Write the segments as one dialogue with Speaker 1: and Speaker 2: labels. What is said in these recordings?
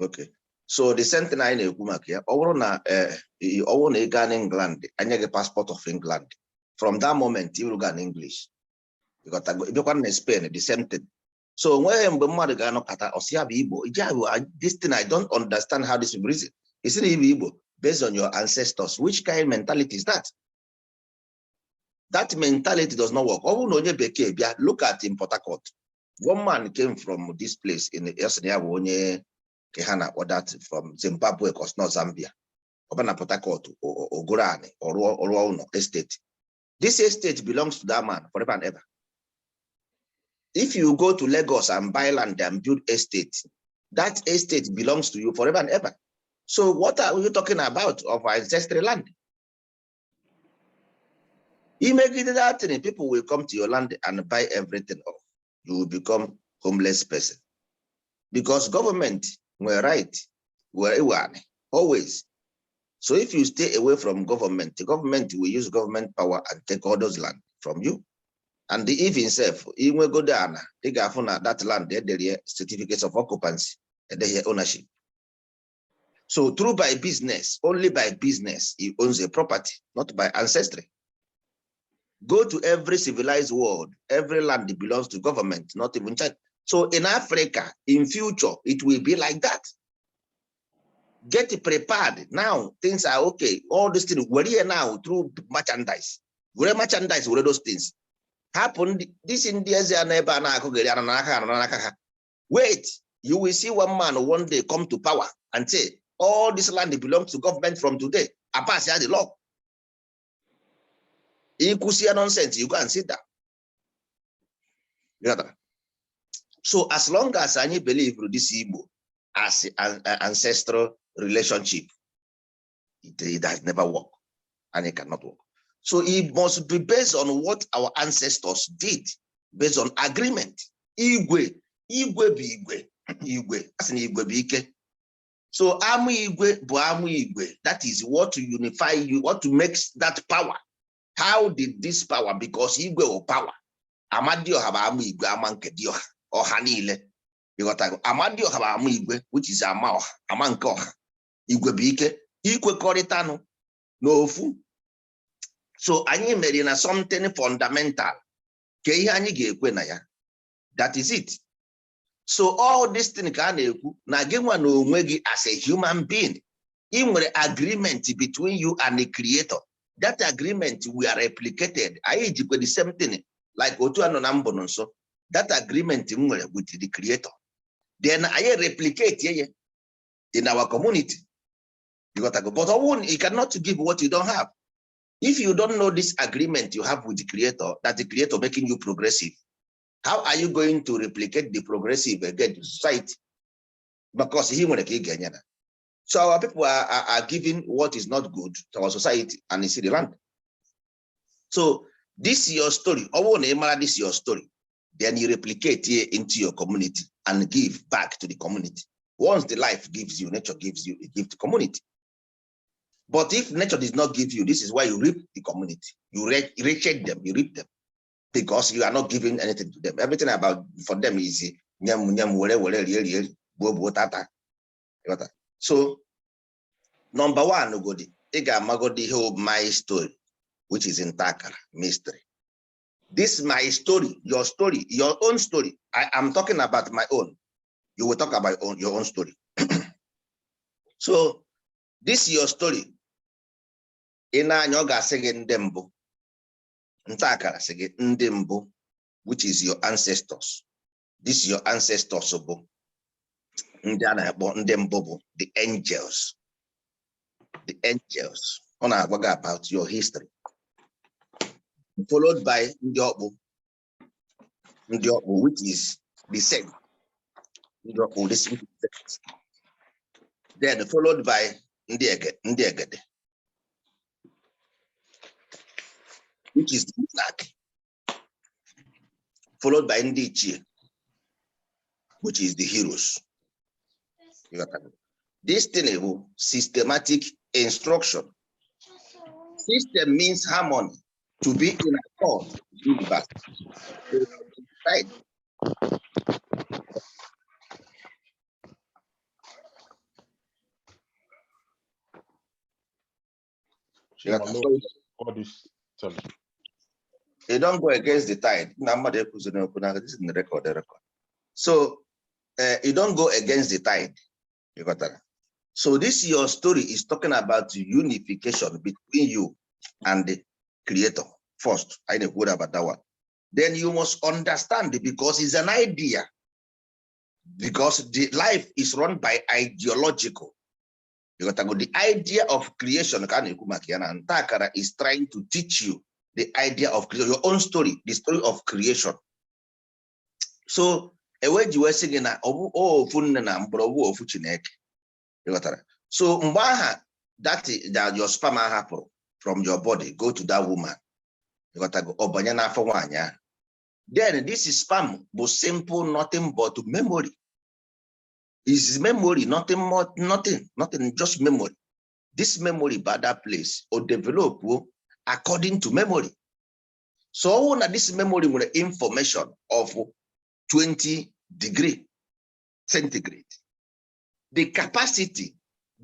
Speaker 1: Okay. So the same thing anyị na-ekwu maka ya, ọ bụrụ na ọ bụrụ na ị gaa n'England, anya gị passport of England, from that moment you ga English. You got to go. Ịbịakwa na Spain, the same thing. So onweghị mgbe mmadụ ga-anọkọta ọsị ya bụ Igbo iji ahụ. This thing, I don't understand how this people reason. Isi na ịbụ Igbo based on your ancestors. Which kind mentality is that? That mentality does not work. Ọ bụrụ na onye bekee bịa, look at in Port Harcourt, one man came from this place in, ya sị na ya bụ onye ka ha na-akpọ that from Zimbabwe, cos not Zambia. Ọ bịa na Port Harcourt, ogoro anị, ọrụọ ụlọ estate. This estate belongs to that man forever and ever. If you go to Lagos and buy land and build estate, that estate belongs to you forever and ever. So what are you talking about of ancestral land? Imegide that thing, people will come to your land and buy everything off. You will become homeless person. Because government were right, were always. So if you stay away from government, the government will use government power and take all those land from you. And the even self, inwegodo ana, ị ga-afụ na that land edere certificates of occupancy, edeghe ownership. So through by business, only by business, he owns a property, not by ancestry. Go to every civilized world, every land belongs to government, not even church. So in Africa, in future, it will be like that. Get prepared. Now, things are okay. All these things, we're here now through merchandise. Were merchandise, were those things. Happen, this in the eze na ebe a na-akụgheri ana n'aka ha n'aka ha. Wait, you will see one man one day come to power and say, "All this land belongs to government from today." A pass ya the law. Ikwusia nonsense, you go and sit down. You got that? So as long as anyị believe this Igbo as an ancestral relationship, it has never worked and it cannot work. So it must be based on what our ancestors did, based on agreement. Igwe, igwe bụ igwe, igwe, asị na igwe bụ ike. So ama igwe bụ ama igwe. That is what to unify you, what to make that power. How did this power? Because igwe bụ power. Amadioha bụ ama igwe, ama nke dioha, ọha niile. Ịghọtago? Amadioha bụ ama igwe, which is ama ọha, ama nke ọha. Igwe bụ ike, ikwekọrịtanụ n'ofu. So anyị mere na something fundamental ka ihe anyị ga-ekwe na ya. That is it. So all this thing ka a na-ekwu na gị nwa na onwe gị as a human being, ị nwere agreement between you and the creator. That agreement we are replicated. Anyị jikwa the same thing like otu a nọ na mbụ nso. That agreement m nwere with the creator. Then anyị replicate ya in our community. You got to go. But you cannot give what you don't have. If you don't know this agreement you have with the creator, that the creator making you progressive, how are you going to replicate the progressive again to society? Because he nwere ka ị ga-enye na. So our people are giving what is not good to our society and it's the land. So this is your story. Ọ bụrụ na ị mara this your story, then you replicate it into your community and give back to the community. Once the life gives you, nature gives you, you give to community. But if nature does not give you, this is why you reap the community. You wretched them, you reap them. Because you are not giving anything to them. Everything about for them is nyam nyam were were rie rie gbuo gbuo tata. Ịghọta? So number one godi, ị ga-amagodi ihe bụ my story, which is ntakara mystery. This my story, your story, your own story. I am talking about my own. You will talk about your own story. So this your story. Ị na-anya ọ ga-asị gị ndị mbụ. Ntakara sị gị ndị mbụ, which is your ancestors. This your ancestors bụ ndị a na-akpọ ndị mbụ bụ the angels. The angels. Ọ na-agwa gị about your history. Followed by ndị ọkpụ. Ndị ọkpụ, which is the same. Ndị ọkpụ, this which is the same. Then followed by ndị egede, which is the monarch. Followed by ndị ichie, which is the heroes. You got that? This thing is systematic instruction. System means harmony, to be in accord with universe. Right.
Speaker 2: Chima,
Speaker 1: Yeah,
Speaker 2: no,
Speaker 1: so
Speaker 2: all this tell.
Speaker 1: You don't go against the tide. Na mmadụ ekwuziri okwu na this is the record, the record. So you don't go against the tide. You got that? So this your story is talking about unification between you and the creator. First, I know good about that one. Then you must understand it because it's an idea. Because the life is run by ideological. You got to go. The idea of creation, ka a na-ekwu maka ya na ntakara, is trying to teach you the idea of creation, your own story, the story of creation. So, ewe ji wee sị gị na ọ bụ ofu nne na mgbọrọgwụ ofu Chineke. Ịghọtara? So mgbe aha that your sperm hapụrụ from your body go to that woman. Ịghọtago? Ọ banye n'afọ nwaanyị ahụ. Then this is sperm bụ simple nothing but memory. Is memory, nothing more, nothing, nothing, just memory. This memory by that place or develop according to memory. So ọ bụrụ na this memory nwere information of 20 degree centigrade, the capacity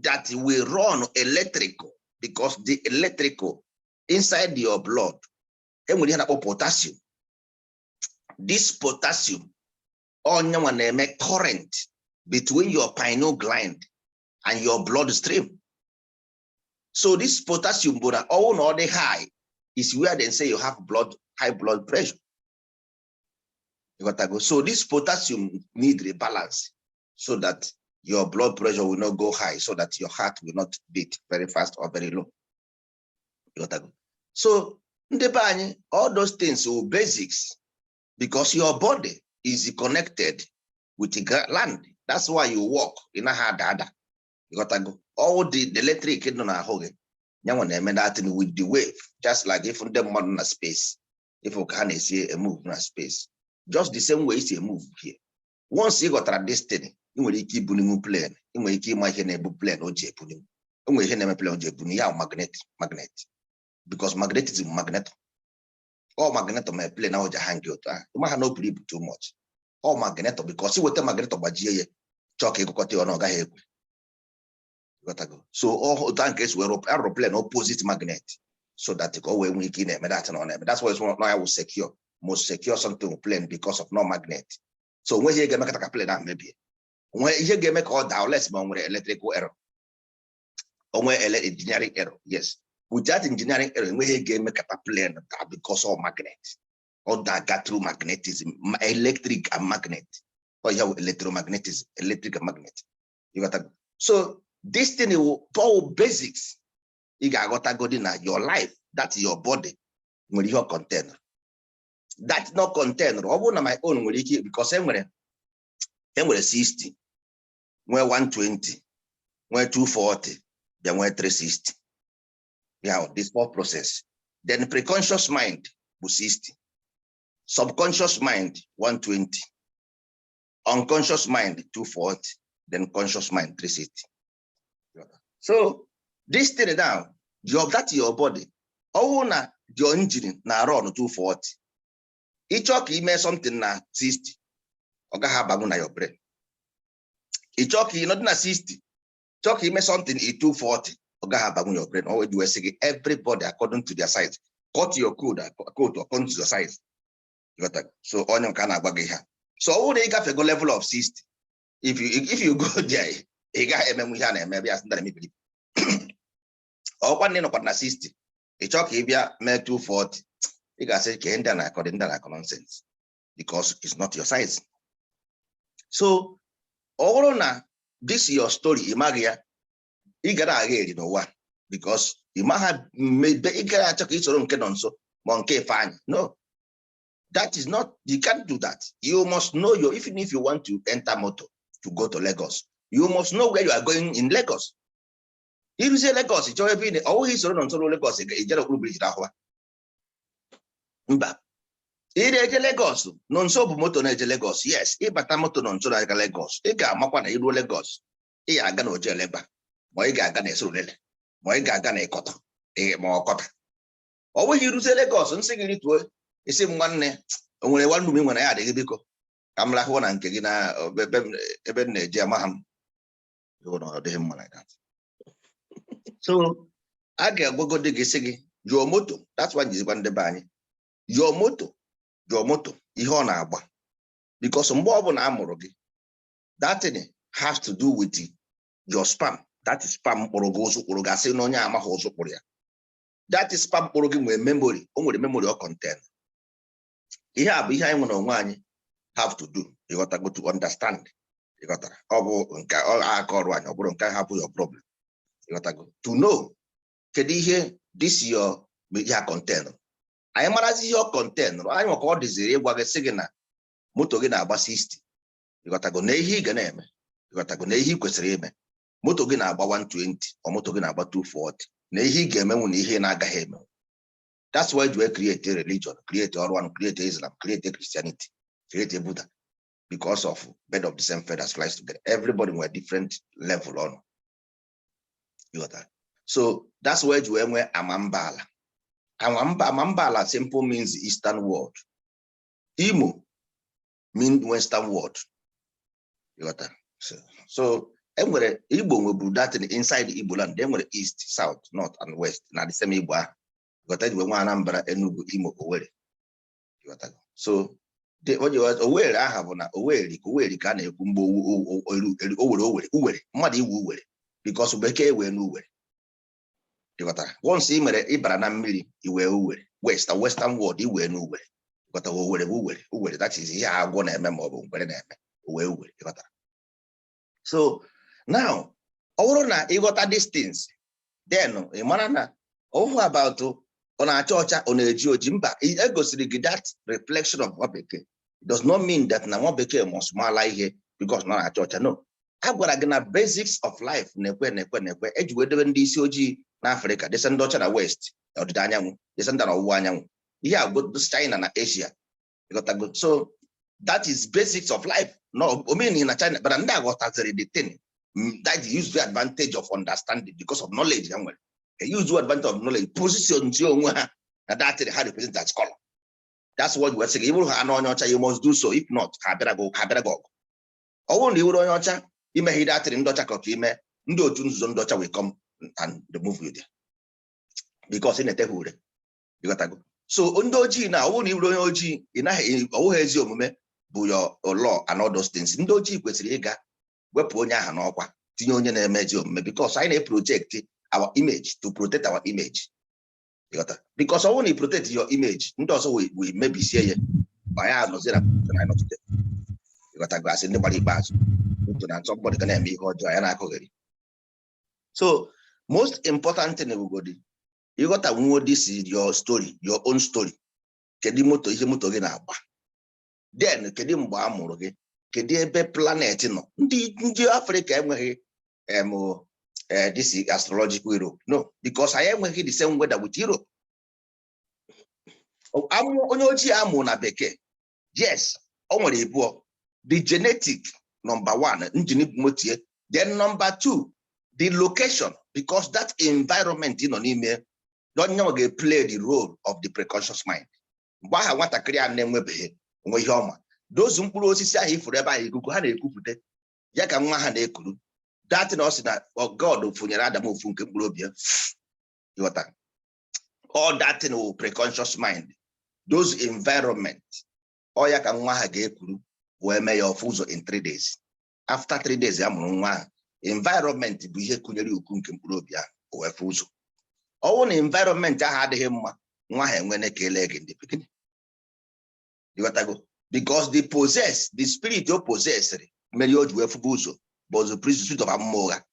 Speaker 1: that will run electrical, because the electrical inside your blood, enwere ihe na-akpọ potassium. This potassium, onyenwa na-eme current between your pineal gland and your bloodstream. So this potassium bụ na ọwụ na ọ dị high is where they say you have blood high blood pressure. You got to go. So this potassium need rebalance so that your blood pressure will not go high, so that your heart will not beat very fast or very low. You got to go. So ndị be anyị, all those things were basics because your body is connected with the land. That's why you walk. Ị naghị ada ada. You got to go. All the electric nọ n'ahụ gị nyanwa na-eme that thing with the wave, just like if ndị mmadụ na space, if ka ha na-esi move na space, just the same way isi move here. Once ị ghọtara this thing, ị nwere ike ibuninwu plane, ị nwere ike ịma ihe na-ebu plane o ji ebuninwu. O nwere ihe na-eme plane o ji ebuni ya, magnet, magnet, because magnetism, magneto, ọ magneto ma plane ahụ ji hang otu ahụ. Ịma ha na o buru ibu too much, ọ magneto, because iweta magneto gbajie ya, chọọ ka ịgụkọta ya ọnụ, ọ gaghị ekwe. Ịghọtago? So ọ otu ahụ ka esi were arụ plane, opposite magnet, so that ka o wee nwee ike ị na-eme that na ọ na-eme. That's why it's not ya wụ secure, most secure something with plane, because of no magnet. So onweghị ihe ga-emekọta ka plane ahụ mebie. Onwe ihe ga-eme ka ọ daa unless ma o nwere electrical error, onwe engineering error. Yes, without engineering error, enweghị ihe ga-eme kata plane daa because of magnet. Ọ daga through magnetism, electric and magnet. Ọ ya wụ electromagnetism, electric and magnet. You got that? So this thing will all basics ị ga-aghọtagodi na your life, that your body nwere ihe ọ contain, that no contain. Ọ bụrụ na my own nwere ike, because enwere 60, nwee 120, nwee 240, bịa nwee 360. Yeah, this four process. Then preconscious mind bụ 60, subconscious mind 120, unconscious mind 240, then conscious mind 360. So this thing now, your that your body, ọwụ na your engine na run 240, ịchọ ka ime something na 60, ọ gaghị abanwu na your brain. Ịchọ ka ị nọdụ na 60, chọọ ka ime something in 240, ọ gaghị abanwu your brain. Ọ wee sị gị, everybody according to their size, cut your coat according to your size. You got that? So onye nke a na-agwa gị ha, so ọ bụrụ na ị gafego level of 60, if you go there, ị gaghị emenwu ihe a na-eme bịa sị ndị na-emebiri. Ọkwa na ị nọkwa na 60, ị chọọ ka ị bịa mee 240, ị ga-asị ka ndị a na-akọ dị, ndị a na-akọ nonsense, because it's not your size. So ọ bụrụ na this your story, ị maghị ya, ị gara agha eri n'ụwa, because ị maghị mebe ị gara achọ ka ị soro nke nọ nso ma nke Ifeanyị. No, that is not, you can't do that. You must know your, even if you want to enter motor to go to Lagos, you must know where you are going in Lagos. Iruzie Lagos, ị chọọ ebe ị ọ bụghị isoro nọ nso Lagos ijere okpuru bridge ahụwa. Mba, ị na-eje Lagos nọ nso bụ moto na-eje Lagos. Yes, ịbata moto nọ nso na-aga Lagos, ị ga-amakwa na iruo Lagos, ị ga-aga na Ojuelegba, ma ị ga-aga na Esurulere, ma ị ga-aga na Ịkọtọ, ma Ọkọta. Ọ bụghị iruzie Lagos, nsị gị rituo, isi m, "Nwanne, o nwere nwanne m ị nwere ya adịghị, biko ka m rahụọ na nke gị na ebe m na-eje." Ama ha m ọ dịghị mma like that. So A ga-agwagodi gị, sị gị your moto, that's why jizikwa ndị be anyị, your moto, your moto, ihe ọ na-agba, because mgbe ọbụla a mụrụ gị, that thing has to do with your sperm. That is sperm kpụrụ gị, ụzụ kpụrụ gị. Asị na onye amaghị ụzụ kpụrụ ya, that is sperm kpụrụ gị nwere memory. O nwere memory ọ contain. Ihe a bụ ihe anyị nwere onwe anyị have to do, ịghọtago, to understand, ịghọtara? Ọ bụ nke aka ọrụ anyị, ọ bụrụ nke hapụ your problem, ịghọtago, to know kedu ihe this your ihe contain. Anyị marazi ihe ọ contain anyị maka ọ dịziri ịgwa gị, sị gị na moto gị na-agba 60, ịghọtago, na ihe ị ga na-eme, ịghọtago, na ihe ị kwesịrị ime. Moto gị na-agba 120, ọ moto gị na-agba 240, na ihe ị ga-emenwu na ihe ị na-agaghị emenwu. That's why you create a religion, create ọrụ anụ, create Islam, create Christianity, create Buddha, because of bird of the same feathers flies together. Everybody nwere different level ọnụ, ịghọtara? So that's why you nwee amambala. Amamba, amambala simple means eastern world. Imo mean western world, ịghọtara? So enwere Igbo nweburu that thing inside Igbo land. Enwere east, south, north and west na the same Igbo ahụ, ịghọta? Ji nwe Anambra, Enugu, Imo, Owerri, ịghọtago? So the Owerri aha bụ na Owerri ka Owerri ka a na-ekwu mgbe Owere, Owere, Uwere, mmadụ iwu Uwere, because bekee wee n'Uwere, ịghọtara? Once ị mere ịbara na mmiri, iwee Uwere, west, western world, iwee n'Uwere, ịghọtara? Owere bụ Uwere, Uwere, that is ihe agwọ na-eme ma ọ bụ ngwere na-eme, owee Uwere, ịghọtara? So now, ọ bụrụ na ịghọta these things, then ị mara na ọhụụ about ọ na-acha ọcha, ọ na-eji oji, mba, e gosiri gị that reflection of nwa bekee. It does not mean that na nwa bekee must mala ihe because na ọ na-acha ọcha. No, a gwara gị na basics of life na-ekwe na-ekwe na-ekwe eji wee debe ndị isi ojii na Afrịka, dịsa ndị ọcha na west, ọdịda anyanwụ, dịsa ndị na ọwụwa anyanwụ, ihe a bụ China na Asia, ịghọtago? So that is basics of life. No omenaghị na China, but ndị aghọtaziri the thing that use the advantage of understanding because of knowledge ha nwere. They use the advantage of knowledge, position ji onwe ha na that thing ha represent as color. That's what we are saying. Ịbụrụ ha na onye ọcha, you must do so. If not, ha bịara gị ọgụ. Ọ bụrụ na ị were onye ọcha imeghe datịrị ndị ọcha ka ime, ndị otu nzuzo ndị ọcha will come and remove you there because ị na-ete ha ure, ịghọtago? So ndị ojii na ọ bụrụ na ị were onye ojii, ị naghị ọwụghị ezi omume bụ your law and all those things. Ndị ojii kwesịrị ịga wepụ onye ahụ n'ọkwa, tinye onye na-eme ezi omume, because anyị na-eproject our image, to protect our image, ịghọta? Because ọ bụrụ na ị protect your image, ndị ọzọ wee mebisie ya, ma ya anọzie na anyị nọtụte, ịghọtago? Asị ndị gbara ikpeazụ otu na nsọ mgbọdụ ga na-eme ihe ọjọọ ya na-akụghịrị. So most important thing bụgodi ịghọta nwuo this is your story, your own story. Kedu moto, ihe moto gị na-agba? Then kedu mgbe a mụrụ gị? Kedu ebe planet nọ? Ndị Afrịka enweghị em this astrological Europe, no, because anyị enweghị the same weather with Europe. Amụ onye ojii amụ na bekee, yes, o nwere ịbụọ: the genetic, number one, engine motie, then number two, the location, because that environment ị nọ n'ime onye nwe ga-play the role of the preconscious mind. Mgbe aha nwatakịrị a na-enwebeghị onwe ihe ọma, dozu mkpụrụ osisi ahụ ifuru ebe ahụ, ikuku ha na-ekupụte ya ka nwa ha na-ekuru that na ọ sị na God fụnyere Adam ofu nke mkpụrụ obi ya, ịghọta? All that thing will preconscious mind, those environment, ọ ya ka nwa ha ga-ekuru wee mee ya ọfụ ụzọ in 3 days. After 3 days ya mụrụ nwa ahụ, environment bụ ihe kụnyere uku nke mkpụrụ obi ahụ, o wee fụ ụzọ. Ọwụ na environment ahụ adịghị mma, nwa ahụ enwene ka ele gị ndị beginning, ịghọtago? Because the possess, the spirit o possessed mere o ji wee fụba ụzọ bụ the spirit of amụma ụgha.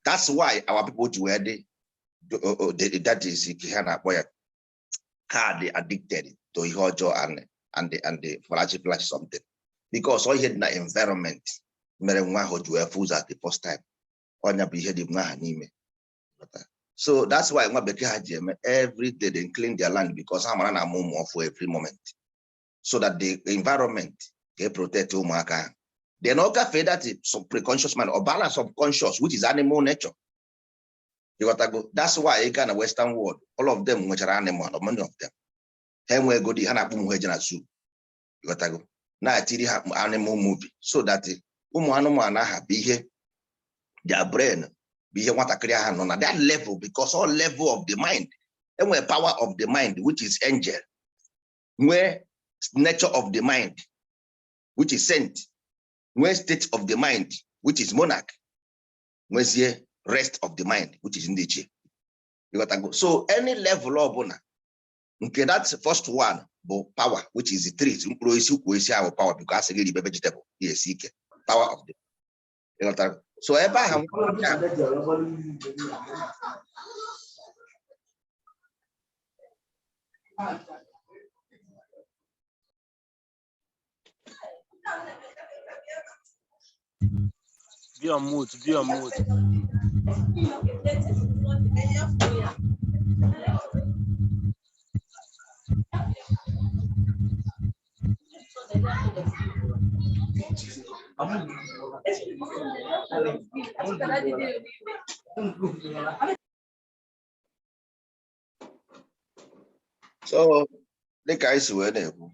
Speaker 1: That's why our people ji wee dị, that is ha na-akpọ ya, ha dị addicted to ihe ọjọọ and the flashy flashy something, because ọ ihe dị na environment mere nwa ahụ ji wee fụ ụzọ at the first time. Ọnya bụ ihe dị nwa ha n'ime. So that's why nwa bekee ha ji eme every day they clean their land, because ha mara na amụ ụmụ ọfụ every moment, so that the environment ga-protect ụmụaka ha. Then ọ gafee that preconscious mind or balance subconscious, which is animal nature, ịghọtago? That's why ị gaa na western world, all of them nwechara animal, or many of them ha enwe ego dị ha na-akpụ ụmụ ha eje na zoo, ịghọtago, na-atiri ha animal movie, so that ụmụ anụmanụ aha bụ ihe their brain. Bụ ihe nwatakịrị ahụ nọ na that level, because all level of the mind enwere power of the mind, which is angel, nwee nature of the mind, which is saint, nwee state of the mind, which is monarch, nwezie rest of the mind, which is ndị ichie. Ịghọtago? So any level ọbụla nke that first one bụ power, which is the trees, mkpụrụ osisi, ukwu osisi ahụ power, because asị gị ribe vegetable ya esi ike, power of the, ịghọtara? So ebe ahụ
Speaker 3: Be on mute, be on mute.
Speaker 1: So dịka anyị si wee na-ekwu,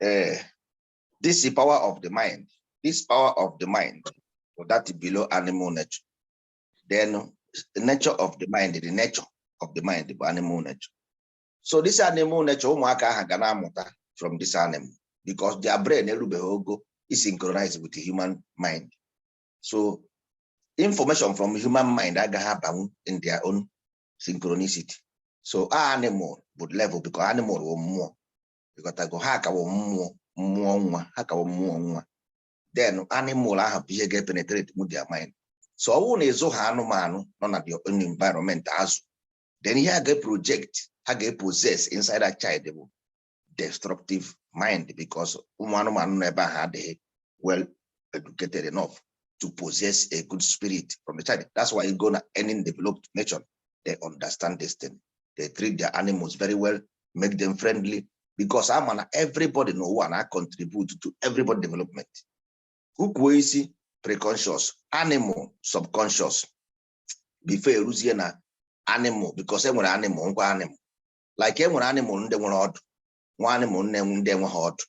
Speaker 1: ee, this is power of the mind. This power of the mind for that below animal nature, then the nature of the mind, the nature of the mind bụ animal nature. So this animal nature, ụmụaka ahụ ga na-amụta from this animal because their brain erubeghị ogo is synchronized with the human mind. So information from human mind agaghị abanwu in their own synchronicity. So animal bụ level, because animal wụ mmụọ, ịghọtago? Ha ka wụ mmụọ, mmụọ nwa, ha ka wụ mmụọ nwa. Then animal ahụ bụ ihe ga-penetrate mu their mind. So ọ bụrụ na ịzụ ha anụmanụ nọ na the environment azụ, then ihe a ga-project, ha ga-possess inside that child bụ destructive mind, because ụmụ anụmanụ nọ ebe ahụ adịghị well educated enough to possess a good spirit from the child. That's why you go na any developed nation, they understand this thing. They treat their animals very well, make them friendly, because ama na everybody n'ụwa na contribute to everybody development. Ukwu isi preconscious, animal subconscious, before eruzie na animal, because e nwere animal ngwa animal, like e nwere animal ndị nwere ọdụ, nwa animal nne ndị enweghị ọdụ.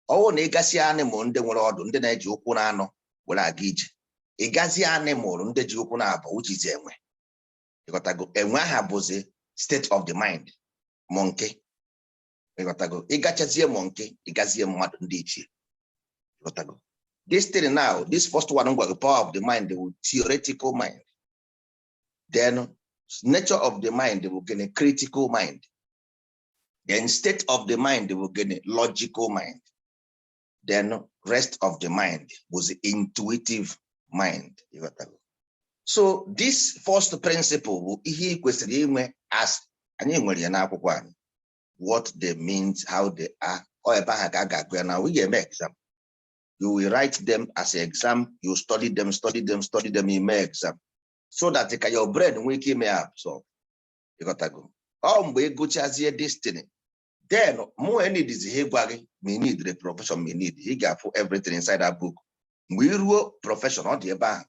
Speaker 1: Ọwụ na ịgasị animal ndị nwere ọdụ, ndị na-eji ụkwụ na-anọ were aga ije, ịgazi animal ndị ji ụkwụ na-abụ, which is enwe, ịghọtago? Enwe aha bụzi state of the mind, monkey, ịghọtago? Ịgachazie monkey, ịgazie mmadụ, ndị ichie, ịghọtago? This thing now, this first one ngwa, power of the mind bụ theoretical mind. Then nature of the mind bụ gịnị? Critical mind. Then state of the mind bụ gịnị? Logical mind. Then rest of the mind was the intuitive mind, ịghọtago? So this first principle bụ ihe ị kwesịrị inwe as anyị nwere ya n'akwụkwọ anyị, what they means, how they are. Ọ ebe ahụ ka a ga-agụ ya na we ga-eme exam. You will write them as an exam. You study them, study them, study them, ime exam, so that ka your brain nwee ike ime absorb, ịghọtago? Ọ mgbe ị gụchazie destiny, then mụ enidizi ihe gwa gị ma ị need the profession, ma ị need, ị ga-afụ everything inside that book. Mgbe ị ruo profession, ọ dị ebe ahụ,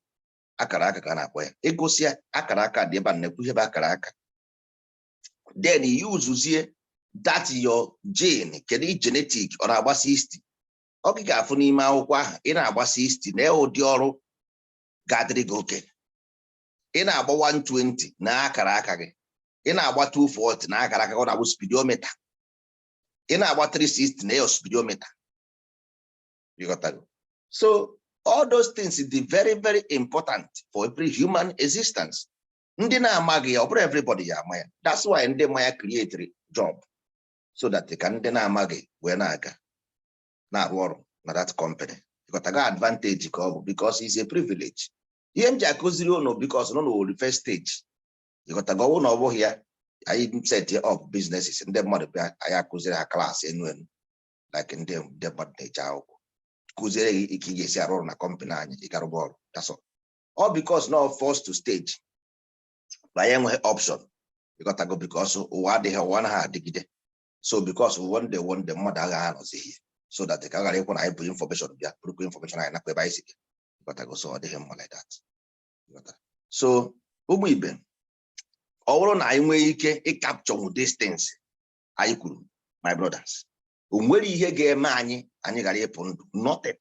Speaker 1: akara aka ka a na-akpọ ya. Ịgụsịa akara aka dị ebe a na-ekwu ihe bụ akara aka, then you usezie that your gene. Kedu genetic ọ na-agba 60? Ọ gị ga-afụ n'ime akwụkwọ ahụ. Ị na-agba 60 na ụdị ọrụ ga-adịrị gị oke. Ị na-agba 120 na akara aka gị. Ị na-agba 240 na akara aka gị, ọ na-abụ speedometer. Ị na-agba 360 na your speedometer, ịghọtago? So all those things dị very, very important for every human existence. Ndị na-amaghị ya, ọ bụrụ everybody ya ama ya. That's why ndị ma ya create job so that ka ndị na-amaghị wee na-aga na-arụ ọrụ na that company, ịghọtago? Advantage ka ọ bụ, because it's a privilege. Ihe m ji akụziri ụnụ, because nọ n'owori first stage, ịghọtago? Ọwụ na ọ bụghị ya, anyị set up businesses, ndị mmadụ bịa, anyị akụziri ha class enu enu, like ndị mmadụ na-eje akwụkwọ, kụziere gị ike ị ga-esi arụ ọrụ na company anyị, ị garụba ọrụ. That's all. All because no first to stage na anyị enweghị option, ịghọtago? Because ụwa adịghị, ụwa anaghị adịgide. So because one day, one day, mmadụ agaghị anọzi so that ka a ghara ịkwụ na anyị bụ information bịa bụrụkwa information anyị nakwa ebe anyị si bịa, ịghọtago? So ọ dịghị mma like that, ịghọtara? So ụmụ ibe, ọ bụrụ na anyị nwee ike ịcapture these things anyị kwuru, my brothers, o nwere ihe ga-eme anyị anyị ghara ịpụ ndụ? Nothing.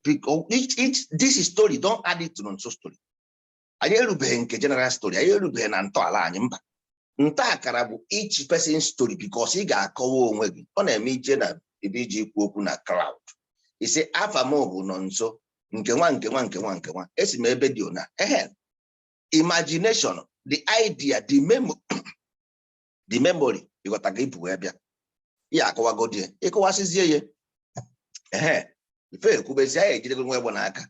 Speaker 1: Because each this story, don't add it to nonso story. Anyị erubeghị nke general story, anyị erubeghị na ntọala anyị. Mba, ntaakara bụ each person story, because ị ga-akọwa onwe gị. Ọ na-eme ije na ebe iji ikwu okwu na crowd, isi afa m bụ nọ nso, nke nwa, nke nwa, nke nwa, nke nwa, esi m ebe dị ona ehe. Imagination, the idea, the memory, ịghọtaga? Ibu wee bịa ya akọwagodi ya, ịkọwasịzie ya ehe, ife ekwubezi ya, ejidego nwa egbe n'aka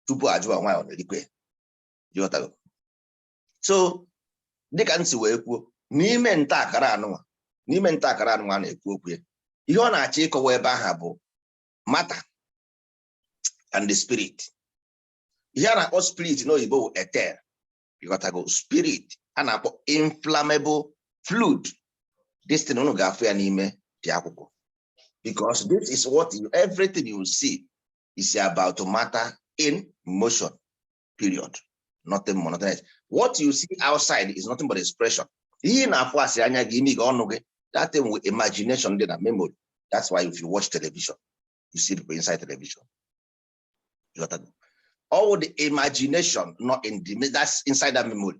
Speaker 1: tupu ajụwa nwaanyị ọ na-erikwe ya. Ịghọtago? So dịka m si wee kwuo, n'ime nta akara anụnwa, n'ime nta akara anụnwa a na-ekwu okwu ya, ihe ọ na-achọ ịkọwa ebe ahụ bụ matter and the spirit. Ihe a na-akpọ spirit n'oyibo bụ ether. Ịghọtago? Spirit a na-akpọ inflammable fluid. This thing unu ga-afụ ya n'ime dị akwụkwọ, because this is what you, everything you see is about matter in motion, period. Nothing more, nothing else. What you see outside is nothing but expression. Ihe ị na-afụ asị anya gị, imi gị, ọnụ gị, that thing with imagination dị na memory. That's why if you watch television, you see people inside television. You got that? All the imagination, not in the, that's inside that memory.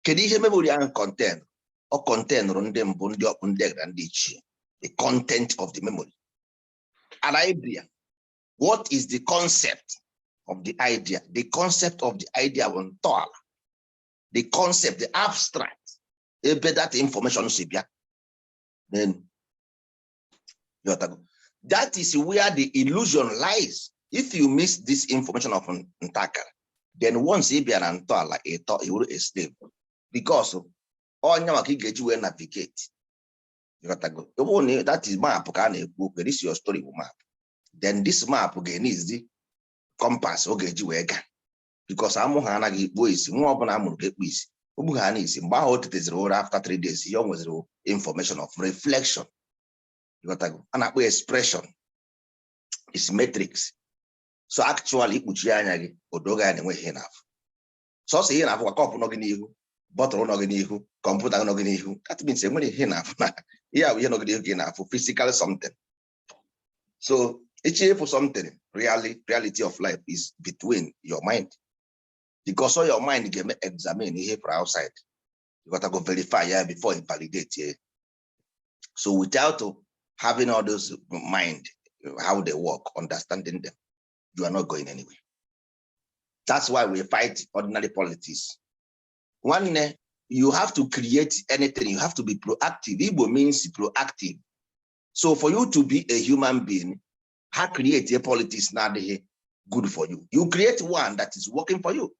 Speaker 1: Kedu ihe memory ahụ contain? Ọ contain ndị mbụ, ndị ọkpụ, ndị na ndị ichie, the content of the memory. An idea, what is the concept of the idea? The concept of the idea bụ ntọala, the concept, the abstract, ebe that information si bịa. Then you, that is where the illusion lies. If you miss this information of ntakara, then once ị bịara ntọala ịtọ, iwuru a slave, because onye maka ị ga-eji wee navigate. Ịghọtago? Ọ bụrụ na that is map ka a na-ekwu okwu, this your story bụ map, then this map ga-enizi compass ọ ga-eji wee gaa, because amụ ha anaghị ikpuo isi. Nwa ọbụla amụrụ ga-ekpu isi, ogbu ha na isi. Mgbe ahụ o teteziri ụra after 3 days, ihe o nweziri information of reflection. Ịghọtago? A na-akpọ expression is matrix. So actually, ikpuchi anya gị, odoga ya na-enweghị ihe na-afụ. Sọsọ ihe na-afụ kwa cup nọ gị n'ihu, bottle nọ gị n'ihu, kọmputa nọ gị n'ihu. That means enwere ihe na-afụ na ihe a bụ ihe nọ gị n'ihu ka ị na-afụ, physical something. So ịchọ ịfụ something really, reality of life is between your mind, because all your mind ga-eme examine ihe for outside. You gotta go verify ya before you validate ya. So without having all those mind, how they work, understanding them, you are not going anywhere. That's why we fight ordinary politics. One, you have to create anything. You have to be proactive. Igbo means proactive. So for you to be a human being, how create a politics not good for you. You create one that is working for you.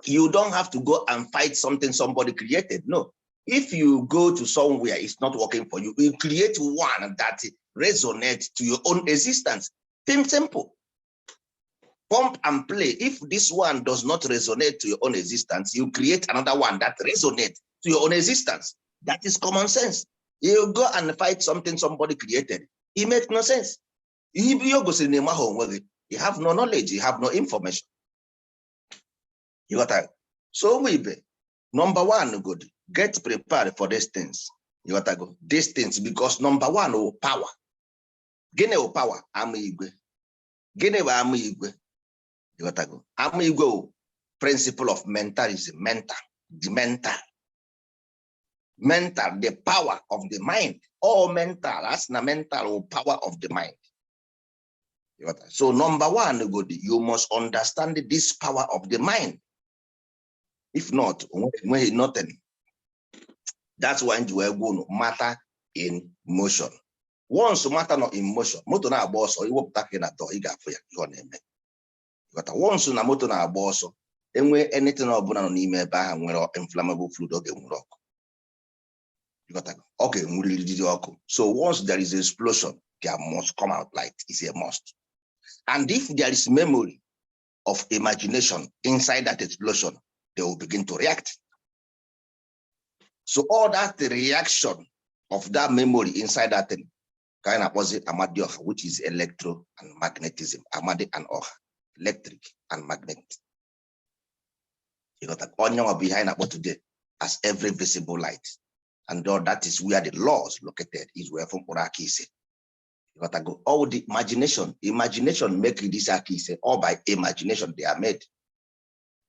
Speaker 1: You don't have to go and fight something somebody created. No. If you go to somewhere it's not working for you, you create one that resonates to your own existence. Simple. Pump and play. If this one does not resonate to your own existence, you create another one that resonates to your own existence. That is common sense. You go and fight something somebody created. It makes no sense. You have no knowledge, you have no information. You got that? So we be number one, good. Get prepared for these things. You got to go. These things, because number one, oh, power. Gịnị wụ power? Ama igwe. Gịnị bụ ama igwe? Ịghọtago? Ama igwe wụ principle of mentalism, mental, the mental. Mental, the power of the mind. All mental, that's na mental wụ power of the mind. Ịghọta? So number one, good, you must understand this power of the mind. If not, onweghị nothing. That's why ji wee gwa unu matter in motion. Once matter nọ in motion, moto na-agba ọsọ, iwepụta gị na dọ, ị ga-afụ ya ihe ọ na-eme. Ịghọta? Once na moto na-agba ọsọ, enwee anything ọbụla nọ n'ime ebe ahụ nwere inflammable fluid, ọ ga-enwere ọkụ. Ịghọta? Ọ ga-enwurịrị ọkụ. So once there is explosion, there must come out light. It's a must. And if there is memory of imagination inside that explosion, they will begin to react. So all that reaction of that memory inside that thing ka anyị na-akpọzi amadioha, which is electro and magnetism. Amadi and ọha, electric and magnet. Ịghọta? Onye nwa bụ ihe anyị na-akpọ today as every visible light, and all that is where the laws located, is where fụ mkpụrụ aka ise. Ịghọtago? All the imagination make this aka ise. All by imagination they are made.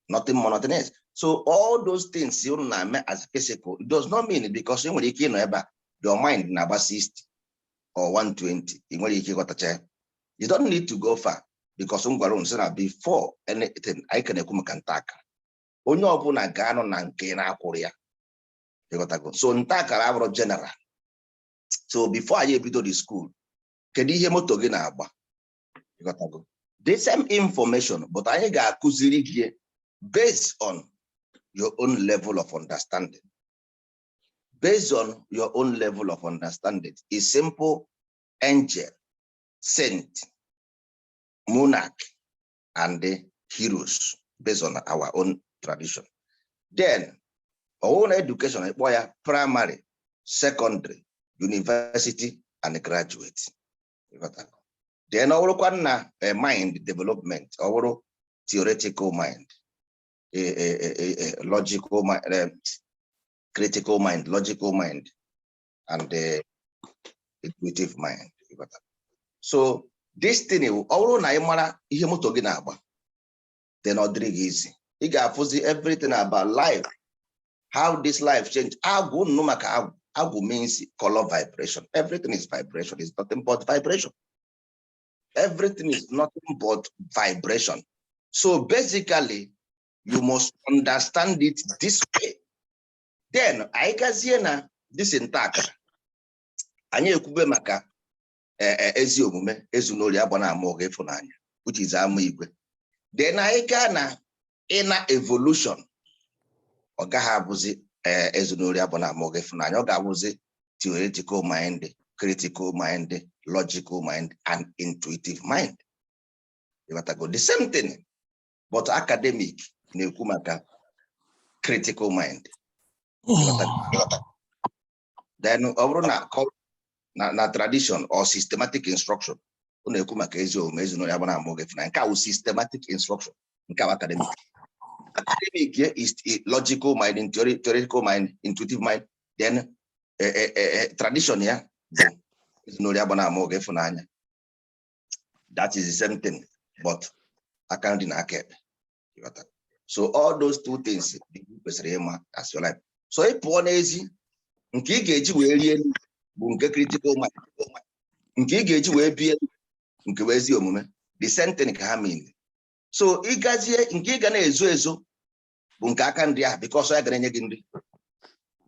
Speaker 1: Nothing more, nothing else. So all those things you na-eme as physical, it does not mean, because ị nwere ike ịnọ ebe a, your mind na-agba 60 or 120, ị nwere ike ịghọtacha ya. You don't need to go far, because m gwara unu sị na before anything, anyị ka na-ekwu maka nta akara. Onye ọbụla ga-anọ na nke na-akwụrụ ya. Ịghọtago? So nta akara abụrụ general. So before anyị ebido the school, kedu ihe moto gị na-agba? Ịghọtago? The same information, but anyị ga-akụziri gị based on your own level of understanding. Based on your own level of understanding is simple: angel, saint, monarch, and the heroes, based on our own tradition. Then, our own education, ịkpọ ya primary, secondary, university, and graduate. Ịghọtago? Then ọ bụrụkwa na mind development, ọ bụrụ theoretical mind, a logical mind, critical mind, logical mind, and the intuitive mind. Ịghọtago? So this thing, ọ bụrụ na ị mara ihe moto gị na-agba, then ọ dịrị gị easy. Ị ga-afụzi everything about life, how this life change. Agwụ nnụ maka agwụ. Agwụ means color vibration. Everything is vibration. It's nothing but vibration. Everything is nothing but vibration. So basically, you must understand it this way. Then anyị gazie na this ntakara, anyị ekwube maka ezi omume, ezunori, agba na ama ụgha, ịfụnanya, which is ama igwe. Then anyị gaa na inner evolution, ọ gaghị abụzi ezunori, agba na ama ụgha, ịfụnanya. Ọ ga-abụzi theoretical mind, critical mind, logical mind, and intuitive mind. Ịghọtago? The same thing, but academic na-ekwu maka critical mind. Ịghọtago? Then ọ bụrụ na na tradition or systematic instruction, ọ na-ekwu maka ezi omume, ezinụlọ, ya bụ na ama ụgha, ịfụnanya. Nke a wụ systematic instruction, nke a wụ academic. Academic here is logical mind, theoretical mind, intuitive mind. Then tradition ya bụ ezinụlọ, ya bụ na ama ụgha, ịfụnanya. That is the same thing, but aka nri na aka ekpe. Ịghọta? So all those two things ị kwesịrị ịma as your life. So ị pụọ n'ezi, nke ị ga-eji wee rie nri bụ nke critical mind, nke ị ga-eji wee bie nke bụ ezi omume. The same thing ka ha mean. So ị gazie, nke ị ga na-ezo ezo bụ nke aka nri ahụ, because ya ga na-enye gị nri.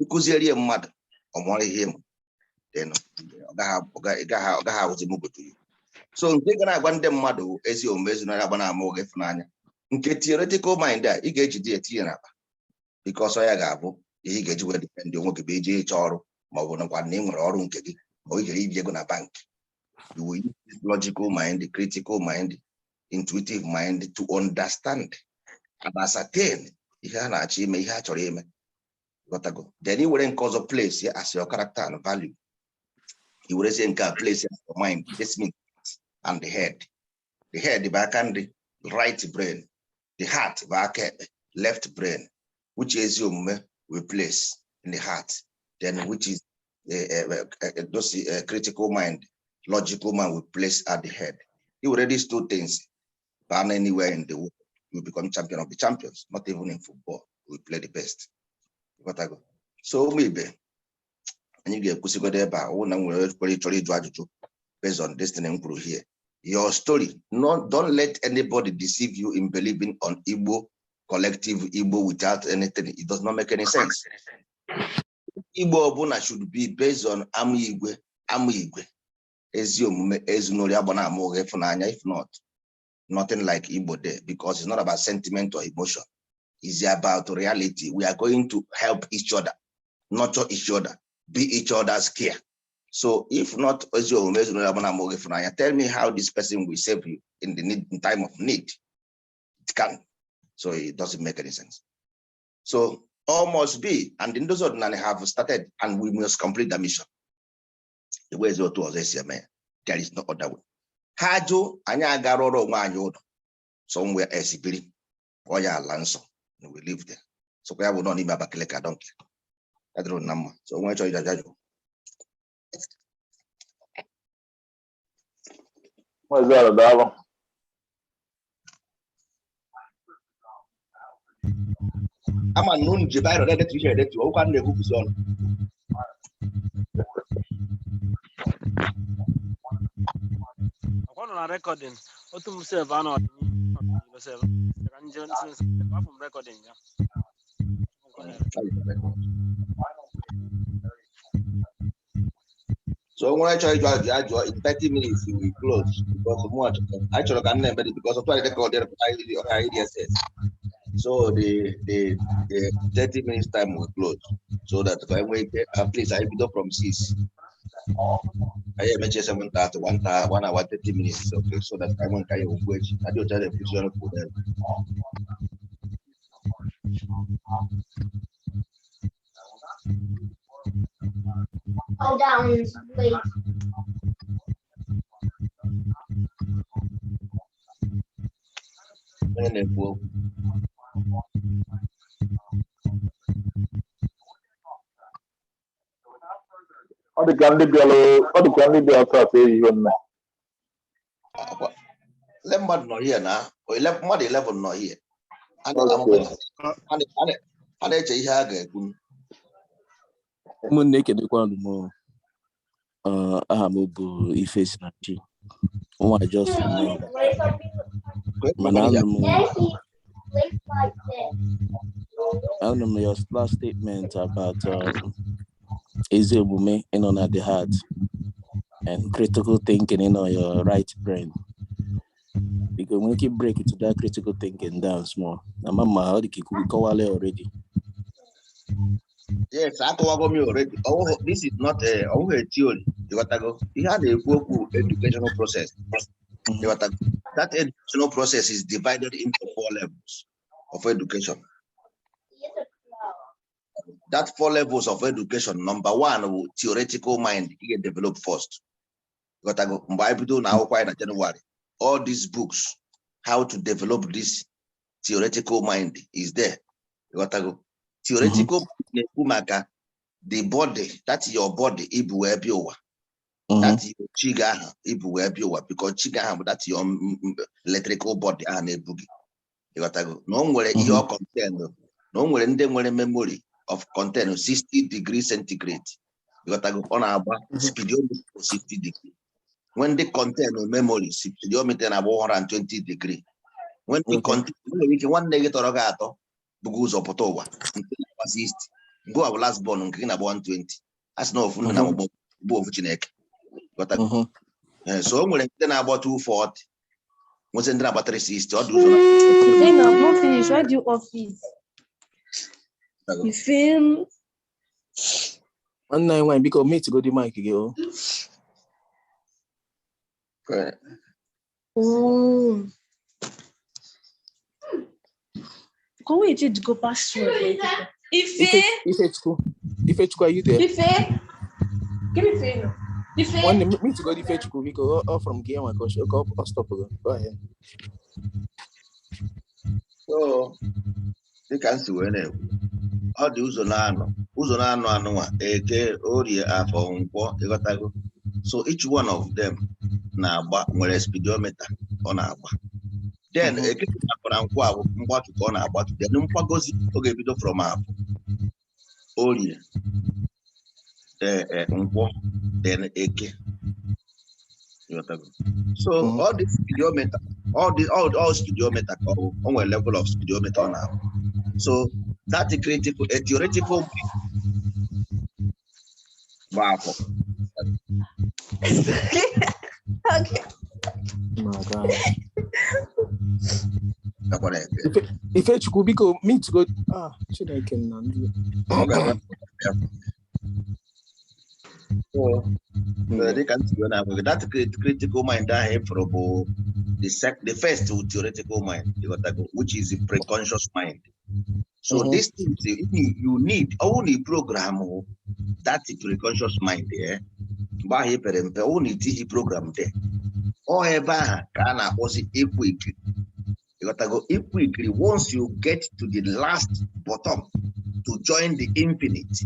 Speaker 1: Ịkụziere mmadụ, ọ mụọrọ ihe ịmụ, then ọ gaghị awụzi mugotu. So nke ga na-agwa ndị mmadụ bụ ezi omume, ezinụlọ, agba na ama ụgha, ịfụnanya. Nke theoretical mind a, ị ga-ejide etinye n'akpa, because ọ ya ga-abụ ihe ị ga-eji wee defend onwe gị bụ ije ịchọ ọrụ, ma ọ bụ nakwa na ị nwere ọrụ nke gị, ma ọ ijere ibi ego na bank. You will use this logical mind, critical mind, intuitive mind to understand and ascertain ihe a na-achọ ime, ihe a chọrọ ime. Ghọtago? Then ị were nke ọzọ place ya as your character and value. I werezie nke a place ya as your mind. This means and the head. The head bụ aka nri, right brain. The heart bụ aka ekpe, left brain, which ezi omume we place in the heart. Then which is those critical mind, logical mind we place at the head. You were these two things, but anywhere in the world, you become champion of the champions. Not even in football, we play the best. Ghọtago? So ụmụ ibe, anyị ga-ekwusịgodo ebe a. Ọ na m nwere kwere chọrọ ịjụ ajụjụ based on this thing m kwuru here. Your story, no, don't let anybody deceive you in believing on Igbo, collective Igbo without anything. It does not make any sense. Igbo ọbụla should be based on ama igwe, ama igwe, ezi omume, ezinụlọ, agba na ama ụgha, ịfụnanya. If not, nothing like Igbo there, because it's not about sentiment or emotion. It's about reality. We are going to help each other, nurture each other, be each other's care. So if not ezi omume, ezinụlọ, agba na ama ụgha, ịfụnanya, tell me how this person will save you in the need, in time of need. It can. So it doesn't make any sense. So all must be, and the Ndozi Ọdịnala have started, and we must complete the mission. The way is otu ọzọ esi eme ya. There is no other way. Ha jụ, anyị agara ọrụ onwe anyị ụlọ somewhere else biri, kpọọ ya ala nsọ, and we live there. So kwa ya bụ nọ n'ime Abakaliki, I don't care. Ya dịrị unu na mma. So onwe chọrọ ịjụ ajụ.
Speaker 2: Maazị Ala, daalụ.
Speaker 1: Ama na unu ji biro na-edetu ihe edetu, ọgwụkwa m na-ekwupụzi ọnụ.
Speaker 3: Ọkwa nọ na recording. Otu m sef anọ n'ime sef. Ka nje nsị afọ m recording ya.
Speaker 1: So o nwere chọrọ ịjụ ajụjụ, ajụọ in 30 minutes we close, because mụ anyị chọrọ ka m na-eme dị, because ọtụ anyị record ọha EDSS. So the 30 minutes time we close so that ka anyị nwee ike at least anyị bido from 6, anyị emechie 7:30, 1 hour 30 minutes, okay, so that anyị nwee nke anyị okwu echi adị otu a na-ekwuzi ọnụ kwuru ebe.
Speaker 4: Oh, that one's late.
Speaker 1: Onye na-ekwu okwu?
Speaker 2: Ọ dị ka ndị bịara, ọ dị ka ndị bịara taa ehihie nne.
Speaker 1: Ele mmadụ nọ here na mmadụ 11 nọ here. A na-eche ihe a ga-ekwu.
Speaker 5: Ụmụnne, ekelekwanụ m. Aha m bụ Ifesinachi nwa Justin, mana anụ m your last statement about ezi omume ịnọ na the heart and critical thinking in your right brain. Biko, nwere ike break it to that critical thinking down small? Ama ma ọ dị ka ikwuru kọwala already.
Speaker 1: Yes, akọwago m ya already. This is not a ọwụghị a theory. Ịghọtago? Ihe a na-ekwu okwu educational process. Ịghọtago? That educational process is divided into four levels of education. That four levels of education, number one bụ theoretical mind ị ga-develop first. Ịghọtago? Mgbe anyị bido na akwụkwọ anyị na January, all these books, how to develop this theoretical mind is there. Ịghọtago? Theoretical na-ekwu maka the body, that's your body ibu wee bịa ụwa. That your chi gị ahụ ibu wee bịa ụwa, because chi gị ahụ bụ that your electrical body ahụ na-ebu gị. Ịghọtago? Na o nwere ihe ọ contain, na o nwere ndị nwere memory of contain 60 degree centigrade. Ịghọtago? Ọ na-agba speedometer 60 degree. When they contain memory, speedometer na-agba 120 degree. When they contain, nwere ike nwanne gị tọrọ gị atọ bugo ụzọ pụta ụwa, nke na-agba 60, nke ọ bụ last born, nke gị na-agba 120. A sị na ofu nna na bụ ofu Chineke. Ịghọtago? So o nwere ndị na-agba 240, nwezi ndị na-agba 360, ọ dị ụzọ na
Speaker 6: Zainab, not finish. Why do you off it? You feel?
Speaker 5: Nwanne anyị nwaanyị, biko mute godi mic gị o.
Speaker 6: Oh. Can we change go password? Ife,
Speaker 5: Ifechukwu, Ifechukwu, are you there?
Speaker 6: Ife, give me Ife. Ife.
Speaker 5: Nwanne, mute godi Ifechukwu, biko. Ọ from gị nwa ka ọ stop go. Go ahead.
Speaker 1: So dịka m si wee na-ekwu, ọ dị ụzọ na-anọ, ụzọ na-anọ anụnwa: Eke, Orie, Afọ, Nkwọ. Ịghọtago? So each one of them na-agba, nwere speedometer ọ na-agba. Then Eke, Afọ na Nkwọ a bụ mgbatu ka ọ na-agbatu. Then mkwagozi, ọ ga-ebido from Afọ, Orie, ee, Nkwọ, then Eke. Ịghọtago? So all the speedometer, all the all speedometer ka ọ bụ, o nwere level of speedometer ọ na-agba. So that critical a theoretical bụ Afọ.
Speaker 6: Okay.
Speaker 5: My God.
Speaker 1: Gakwara Eke.
Speaker 5: Ifechukwu, biko mute go. Ah, Chineke m na ndị.
Speaker 1: Ọ ga-agba ya. So dịka m si wee na-agwa gị, that critical mind ahụ ịfụrụ bụ the first wụ theoretical mind, ịghọtago, which is the preconscious mind. So this thing you need, ọ bụrụ na ị program that preconscious mind, mgbe ahụ ị pere mpe, ọ bụrụ na itighi program there, ọ ebe ahụ ka a na-akpọzi ịkwụ ikiri. Ịghọtago? Ịkwụ ikiri, once you get to the last bottom to join the infinite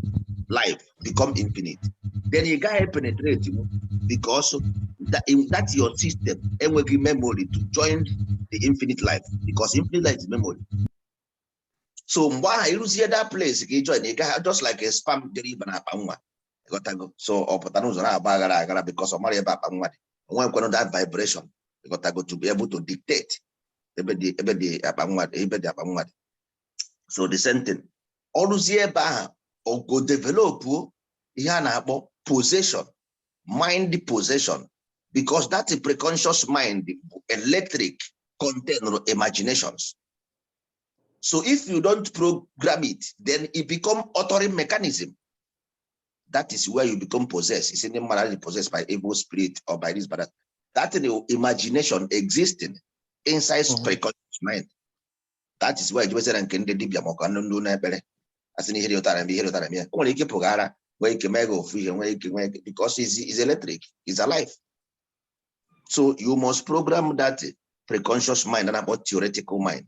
Speaker 1: life, become infinite, then ị gaghị penetrate mu, because that your system enweghị memory to join the infinite life, because infinite life is memory. So mgbe ahụ ịrụzie that place ka ị join, ị gaghị just like a sperm jere ịba na akpa nwa, ịghọtago? So ọ pụta n'ụzọ na-agba aghara aghara because ọ mara ebe akpa nwa dị. O nwekwanụ that vibration, ịghọtago, to be able to dictate ebe dị akpa nwa dị, ebe dị akpa nwa dị. So the same thing, ọ rụzie ebe ahụ, o go develop ihe a na-akpọ possession, mind possession, because that preconscious mind bụ electric, contain imaginations. So if you don't program it, then it become authoring mechanism. That is where you become possessed. It's in the mmadụ possessed by evil spirit or by this, by that. That in your imagination existing inside preconscious mind. That is where ejibezere nke ndị dibịa ma ọ ka ndị na-ekpere asị na ihe dị ụtara eme, ihe dị ụtara eme ya. O nwere ike pụghara, nwee ike mee gị ofu ihe, nwee ike because is electric, is alive. So you must program that preconscious mind and about theoretical mind.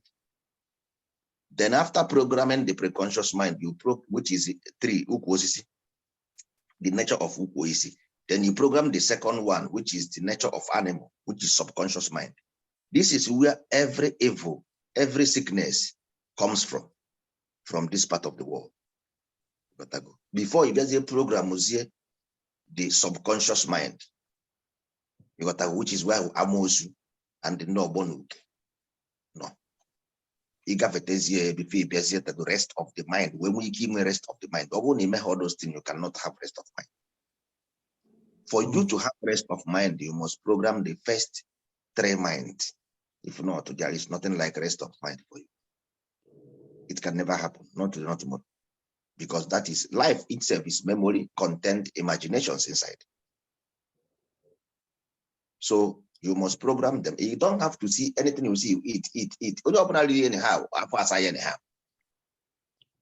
Speaker 1: Then after programming the preconscious mind, you pro which is three ukwu osisi, the nature of ukwu osisi. Then you program the second one, which is the nature of animal, which is subconscious mind. This is where every evil, every sickness comes from this part of the world. Gotago. Before you get the program, the subconscious mind, you got that, which is where amosu and the no bonuke. No. Ịgafetezie before ị bịazie to the rest of the mind. When we give rest of the mind, ọ bụrụ na ime all those things, you cannot have rest of mind. For you to have rest of mind, you must program the first three minds. If not, there is nothing like rest of mind for you. It can never happen, not today, not tomorrow. Because that is life itself is memory, content, imaginations inside. So you must program them. You don't have to see anything you see, you eat, eat, eat. Onye ọbụla riri anyhow, afọ asa ya anyhow.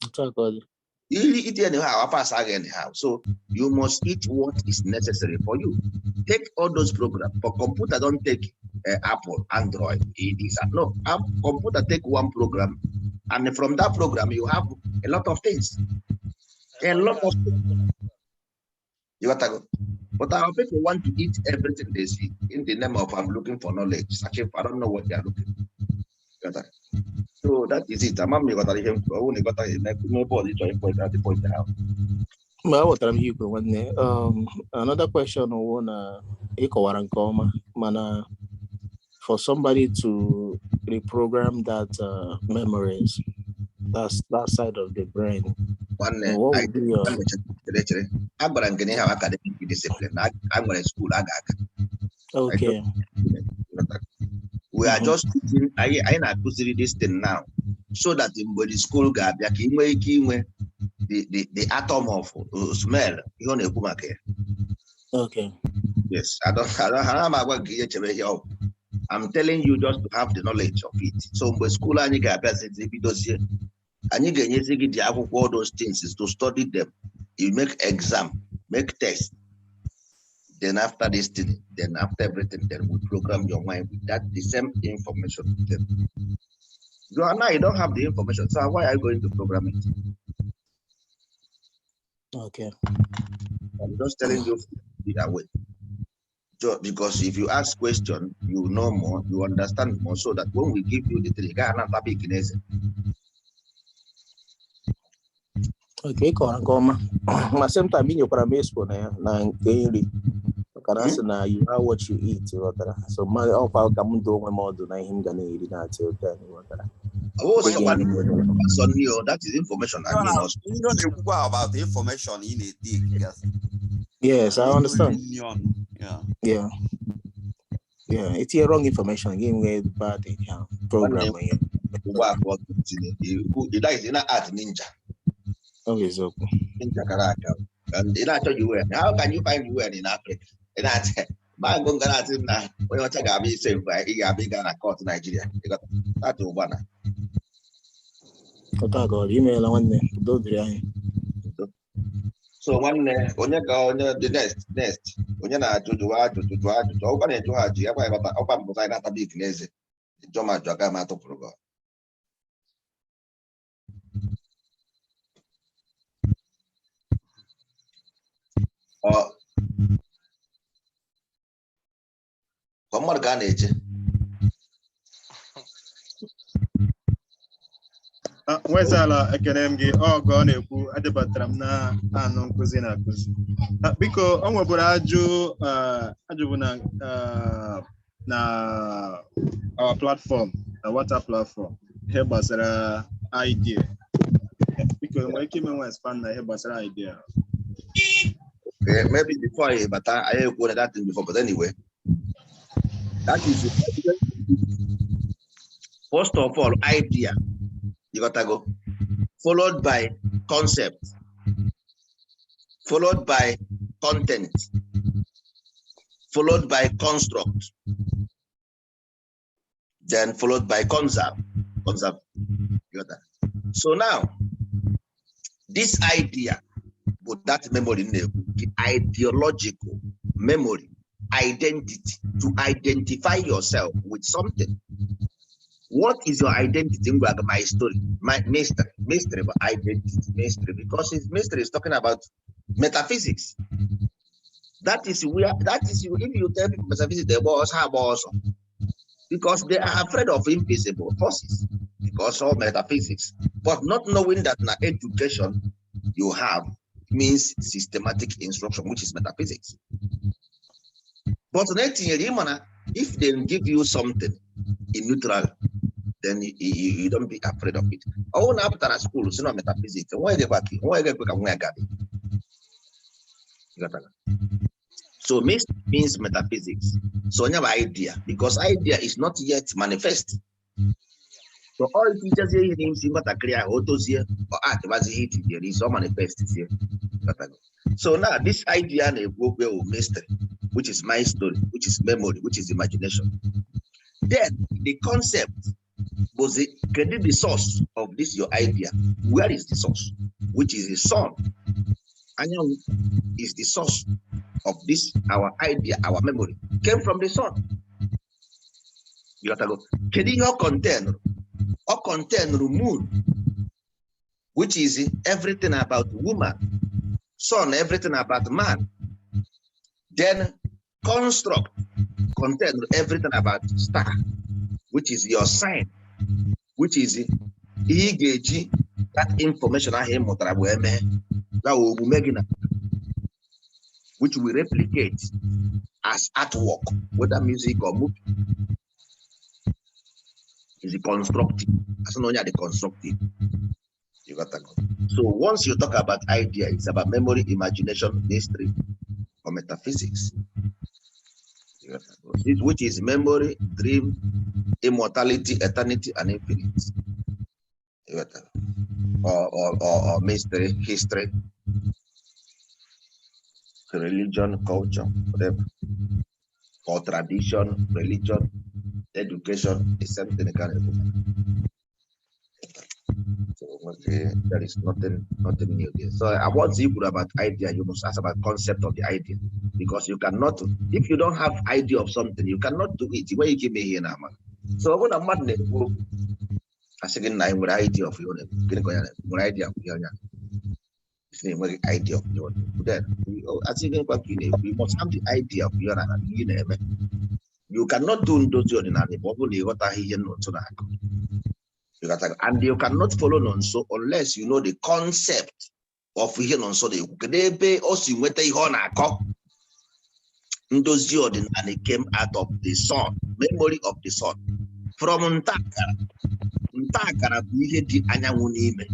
Speaker 5: Otu a ka ọ dị.
Speaker 1: You eat anyhow, afọ asa gị anyhow. So you must eat what is necessary for you. Take all those programs. For computer, don't take Apple, Android, it is no. Computer take one program, and from that program you have a lot of things. A lot of things. You got to go. But our people want to eat everything they see in the name of "I'm looking for knowledge." Searching for, I don't know what they are looking. You got that? So that is it. Ama m ịghọtara ihe m kwuru. Ọ bụrụ na ịghọtaghị, eme bọọlụ ịchọ ịpọ at the point ahụ.
Speaker 5: Mgbe aghọtara m ihe i kwuru, nwanne, another question wụ na ị kọwara nke ọma, mana for somebody to reprogram that memories, that's that side of the brain,
Speaker 1: Nwanne,
Speaker 5: what would be your
Speaker 1: chere, chere. A gwara m gị na ihe ahụ academic discipline na a nwere school a ga-aga. We are just teaching, anyị na-akụziri this thing now so that mgbe the school ga-abịa ka ị nwee ike inwe the atom of smell ihe ọ na-ekwu maka ya. Yes, I don't, ana m agwa gị ihe chebe ihe ọ bụ. I'm telling you just to have the knowledge of it. So mgbe school anyị ga-abịazi bidozie, anyị ga-enyezi gị the akwụkwọ, all those things is to study them. You make exam, make test. Then after this thing, then after everything, then we program your mind with that the same information. Then you are now, you don't have the information. So why are you going to program it?
Speaker 5: Okay.
Speaker 1: I'm just telling you the way. Because if you ask question, you know more, you understand more, so that when we give you the three, gaa na topic n'eze.
Speaker 5: Okay, ị kọwara nke ọma, ma same time ị nyekwara m expo na ya na nke nri, maka na asị na you are what you eat, ghọtara? So ma ọkwa ka m doo onwe m ọdụ na ihe m ga na-eri na till then, ghọtara?
Speaker 1: Ọ bụghị sọkwa sọ nri o, that is information and you must
Speaker 7: Ihe ọ na-ekwukwa about the information ị na-etake gasị.
Speaker 5: Yes, I understand.
Speaker 7: Nri ọnụ. Yeah.
Speaker 5: Yeah, itinye wrong information, gị nwee bad program ya.
Speaker 1: Ụgbọ abụọ tinye ikwu, ị naghị ị na-add ninja.
Speaker 5: Ọ bụ eziokwu.
Speaker 1: Ninja kara aka. And ị na-achọ UN. How can you find UN in Africa? Ị na-achọ mango nga na-asị m na onye ọcha ga-abịa ise mgbe ị ga-abịa ịga na court Nigeria. Ịghọta? That ụgba na.
Speaker 5: Otu a ka ọ dị. Imeela, nwanne, udo dịrị anyị.
Speaker 1: So nwanne, onye ka onye dị next onye na-ajụ, jụwa ajụjụ, jụọ ajụjụ. Ọkwa na-ejụ ha ajụ ya kwa ịghọta ọkwa mbụ anyị na-ata bik n'eze. Jụọ m ajụ, aga m atụpụrụ gị. Ọ kwa mmadụ ka a na-eche.
Speaker 8: Ah, Nwezala, ekene m gị. Ọgọ ọ na-ekwu adebatara m na anụ nkụzi na akụzi. Ah, biko, o nweburu ajụ, ah, ajụ bụ na, ah, na our platform, na WhatsApp platform, ihe gbasara idea. Biko, nwere ike ime nwa expand na ihe gbasara idea?
Speaker 1: Okay, maybe before I, but I quoted that thing before, but anyway, that is first of all idea. You gotta go, followed by concept, followed by content, followed by construct, then followed by conserve. Conserve. You got that? So now, this idea, but that memory, the ideological memory, identity, to identify yourself with something. What is your identity? My story, my mystery, mystery, but identity, mystery, because his mystery is talking about metaphysics. That is where, that is, if you tell people metaphysics, they also because they are afraid of invisible forces, because of metaphysics, but not knowing that now education you have means systematic instruction, which is metaphysics. But if they give you something in neutral, then you don't be afraid of it. Oh, now after school, it's not metaphysics. Why they back? Why they back? So means metaphysics. So you have idea, because idea is not yet manifest. So all teachers here in nwatakịrị ahụ o tozie or atịbazi ihe itinyere isi ọ manifest sie. So now this idea na-ekwu okwu ewu mystery, which is my story, which is memory, which is imagination. Then the concept was the credit, the source of this your idea. Where is the source? Which is the sun. Anyanwụ is the source of this our idea, our memory came from the sun. You got to go. Kedu ihe ọ contain? Ọ contain moon, which is everything about woman. Sun, everything about man. Then construct contain everything about star, which is your sign, which is ihe ị ga-eji that information ahụ ị mụtara wee mee ya omume gị na which we replicate as artwork, whether music or movie, is constructive. As na onye dị constructive. You got that? So once you talk about idea, it's about memory, imagination, mystery, or metaphysics. You got that? Which is memory, dream, immortality, eternity, and infinite. You got that? Or mystery, history, religion, culture, whatever. Or tradition, religion, education, the same thing kind of. So okay, there is nothing new there. So I want you put about idea, you must ask about concept of the idea. Because you cannot, if you don't have idea of something, you cannot do it. Where you give me here now, man. So when I'm mad, I say I nwere idea of your nwere idea of your nwere idea of your, then asị gị nkwa ka ị na-ekwu, you must have the idea of your na ihe na-eme. You cannot do ndozi ọdịnala ma ọ bụrụ na ịghọtaghị ihe Nonso na-akụ. And you cannot follow Nonso unless you know the concept of ihe Nonso na-ekwu. Kedu ebe o si nweta ihe ọ na-akọ? Ndozi ọdịnala came out of the sun, memory of the sun. From ntakara. Ntakara bụ ihe dị anyanwụ n'ime.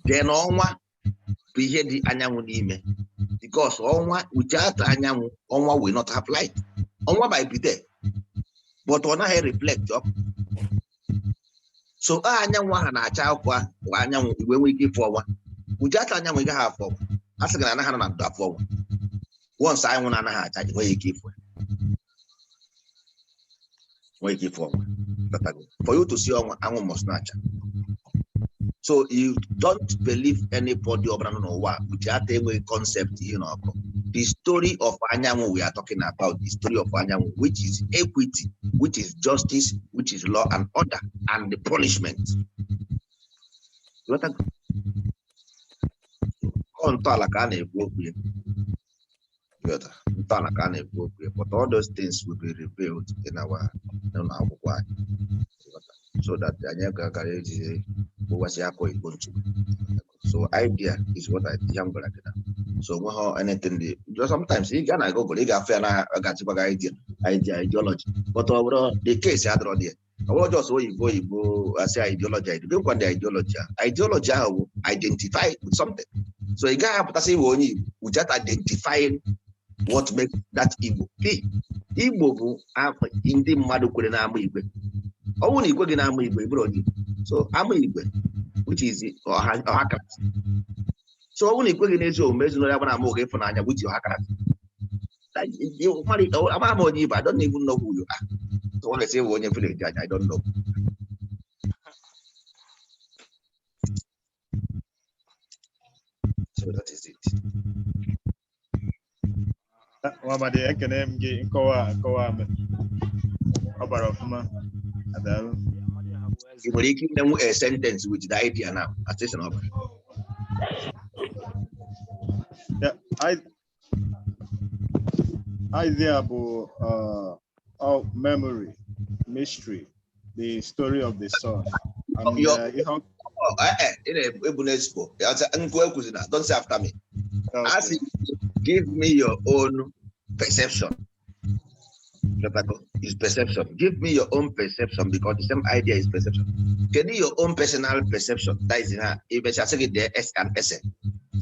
Speaker 1: Then ọnwa bụ ihe dị anyanwụ n'ime. Because ọnwa, without anyanwụ, ọnwa will not have light. Ọnwa might be there, but ọ naghị reflect up. So anyanwụ ahụ na-acha ọkụ ahụ bụ anyanwụ igwe nwee ike ịfụ ọnwa. Without anyanwụ, ị gaghị afụ ọnwa. A sị gị na anaghị anọ na ndụ afụ ọnwa. Once anyanwụ na-anaghị acha, ị nweghị ike ịfụ ya. Nweghị ike ịfụ ọnwa. For you to see ọnwa, anwụ must na-acha. So you don't believe anybody ọbụla nọ n'ụwa without enweghị concept ihe na ọkụ. The story of anyanwụ we are talking about, the story of anyanwụ, which is equity, which is justice, which is law and order, and the punishment. Ọ ntọala ka a na-ekwu okwu ya. Ntọala ka a na-ekwu okwu ya. But all those things will be revealed in our n'ụlọ akwụkwọ anyị. So that anyị ga-agara ejizi ụwasị akwa Igbo ntu. So idea is what I ihe m gwara gị na. So nweghị anything dị just sometimes ị ga na Google, ị ga-afụ ya na ọ ga-achịkwa gị idea, idea, ideology, but ọ bụrụ the case adịrọ dị ya. Ọ bụrụ just oyibo oyibo asị ideology, gịnkwa dị ideology ahụ? Ideology ahụ bụ identify with something. So ị gaghị apụtasị ịbụ onye Igbo without identifying what makes that Igbo be. Igbo bụ ndị mmadụ kwere n'ama igwe. Ọ bụrụ na igwe gị na-ama igwe, ị bụrụ onye Igbo. So ama igwe, which is ọha ọha. So ọ bụrụ na ikwe gị n'ezi omume, ezinụlọ ya gbara ama oge ịfụnanya, which is ọha. Ama m onye Igbo. I don't even know who you are. So ọ na-esi onye village anyị, I don't know. So that is it.
Speaker 8: Nwamadi, ekene m gị. Nkọwa ọ bara ọfụma. Adaalụ.
Speaker 1: Ị nwere ike imenwu a sentence with the idea now at least na ọ bara.
Speaker 8: Yeah, idea bụ all memory, mystery, the story of the sun. And ihe
Speaker 1: Oh, ị na-ebu n'ezigbo nkwu ekwuzina. Don't say after me.
Speaker 8: Okay.
Speaker 1: Asị, give me your own perception. Is perception. Give me your own perception, because the same idea is perception. Kedu your own personal perception? That is ha imecha sị gị dee S and S.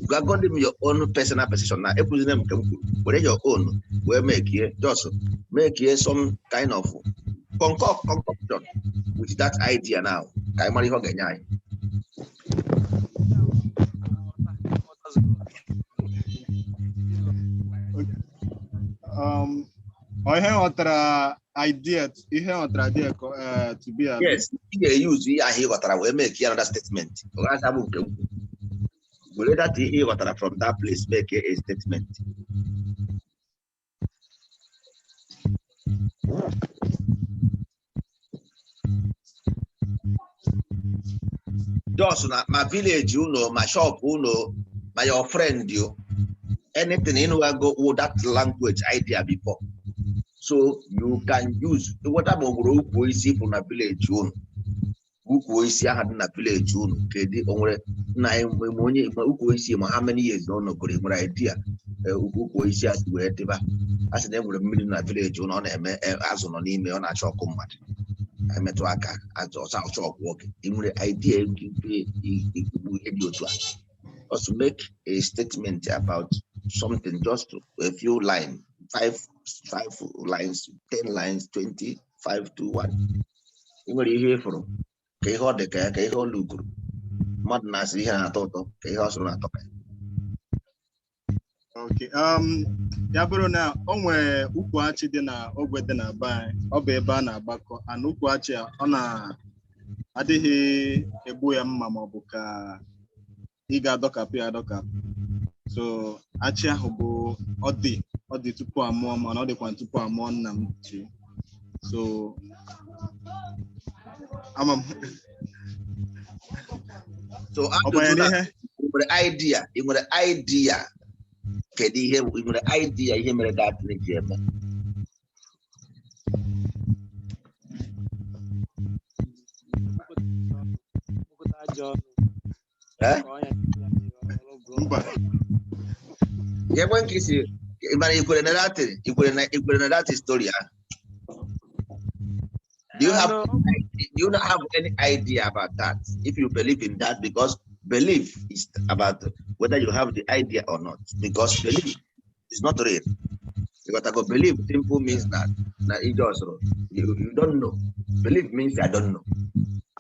Speaker 1: Gwagodi m your own personal perception na ekwuzina m nke m kwuru. Were your own wee make just make some kind of concoction with that idea now, ka anyị mara ihe ọ ga-enye anyị.
Speaker 3: Nghọta zuru oke.
Speaker 8: Ọ ihe ghọtara idea, ihe ghọtara idea to be a
Speaker 1: Yes, ị ga-eyuzu ihe ahụ ị ghọtara wee make another statement. Ọ gaghị abụ nke m kwuru. Were that ihe ị ghọtara from that place make a statement. Just na ma village unu, ma shop unu, ma your friend you, anything you go with that language idea before, so you can use ịghọta. Ma ọ nwere ukwu isi bụ na village unu, ukwu isi ahụ dị na village unu, kedu o nwere nna anyị ma onye ma ukwu isi ma how many years ọ nọgoro, nwere idea ukwu isi a si wee dịba. A sị na e nwere mmiri na village unu, ọ na-eme azụ nọ n'ime, ọ na-achọ ọkụ mmadụ emetụ aka, azụ ọcha ọcha ọkwụ gị. Ị nwere idea ikwu ihe dị otu a? Just make a statement about something, just a few lines, five lines, 10 lines, 20, 5 to 1. Ị nwere ihe ịfụrụ ka ihe ọ dị ka ya, ka ihe ọ luguru mmadụ na-asị ihe na-atọ ụtọ, ka ihe ọ sụrụ na-atọ ka ya.
Speaker 8: Okay. Ya bụrụ na o nwere ukwu achị dị na ogwe dị na be anyị, ọ bụ ebe a na-agbakọ and ukwu achị a, ọ na-adịghị egbu ya mma ma ọ bụ ka ị ga-adọkapụ ya adọkapụ. So achị ahụ bụ ọ dị tupu amụọ, mana ọ dịkwa tupu amụọ nna m too. So ama m
Speaker 1: So
Speaker 8: ọ banye
Speaker 1: ajụjụ na
Speaker 8: n'ihe
Speaker 1: ị nwere idea, ị nwere idea kedu ihe ị nwere idea ihe mere that thing ji eme?
Speaker 3: Mkpokọta ajọ ọnụ.
Speaker 1: Eh?
Speaker 3: Ka ọnya ya ọrụ bro.
Speaker 8: Mba.
Speaker 1: Ya ekwe nke isi ị mara ikwere na that, ikwere na that story ahụ? Do you have
Speaker 3: Anụ
Speaker 1: Do you not have any idea about that? If you believe in that, because belief is about whether you have the idea or not. Because belief is not real. You got to go believe simple means that that it just you don't know. Belief means I don't know.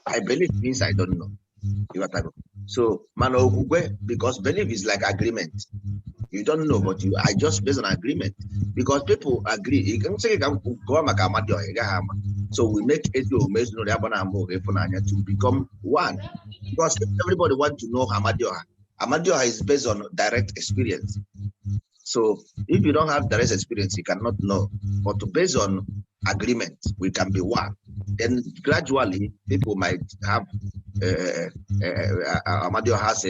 Speaker 1: I believe means I don't know. You got to go. So mana okwukwe, because belief is like agreement. You don't know, but you are just based on agreement. Because people agree. You can say go maka Amadioha, ị gaghị ama. So we make ezi omume, ezinụlọ ya gbana ama oge ịfụnanya to become one. Because everybody want to know Amadioha. Amadioha is based on direct experience. So if you don't have direct experience, you cannot know. But based on agreement, we can be one. Then gradually, people might have Amadioha si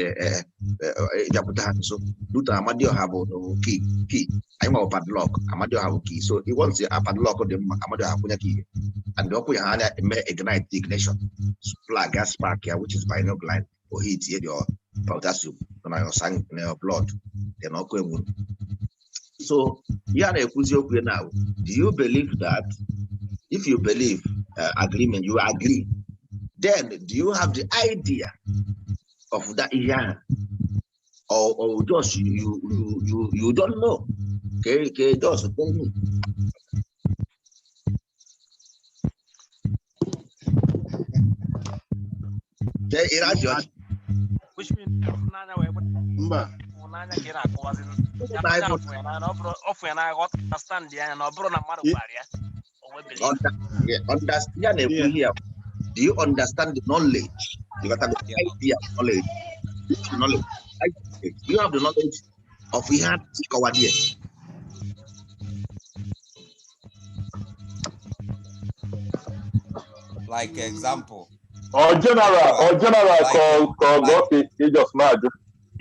Speaker 1: ịbịakwute ha nso Luther. Amadioha bụ key key anyị nwa padlock, Amadioha bụ key. So he wants a padlock dị mma. Amadioha kwụnye key and ọkwụ ya ha na-eme ignite the ignition plug gas spark ya, which is pineal gland, o heat your potassium nọ na your sang, na your blood, then ọkụ enwuru. So ya na-ekwuzi okwu ya now, do you believe that? If you believe, agreement, you agree, then do you have the idea of that ihe ahụ, or just you don't know? Okay, just tell me. Okay, ịraji ọchị.
Speaker 3: Which means n'anya wee
Speaker 8: Mba.
Speaker 3: n'anya ka ị na-akọwazi ya
Speaker 1: Na
Speaker 3: ya afụ ya n'anya na ọ bụrụ ọfụ ya n'anya, ghọta, understand ya anya na ọ bụrụ na mmadụ gwara ya o wee believe.
Speaker 1: Understand ya na-ekwu ihe ya. Do you understand the knowledge? You got the idea of knowledge, knowledge. Do you have the knowledge of ihe a kọwa there?
Speaker 7: Like example.
Speaker 2: Or general ka ọ gụọ ka ị just na-ajụ.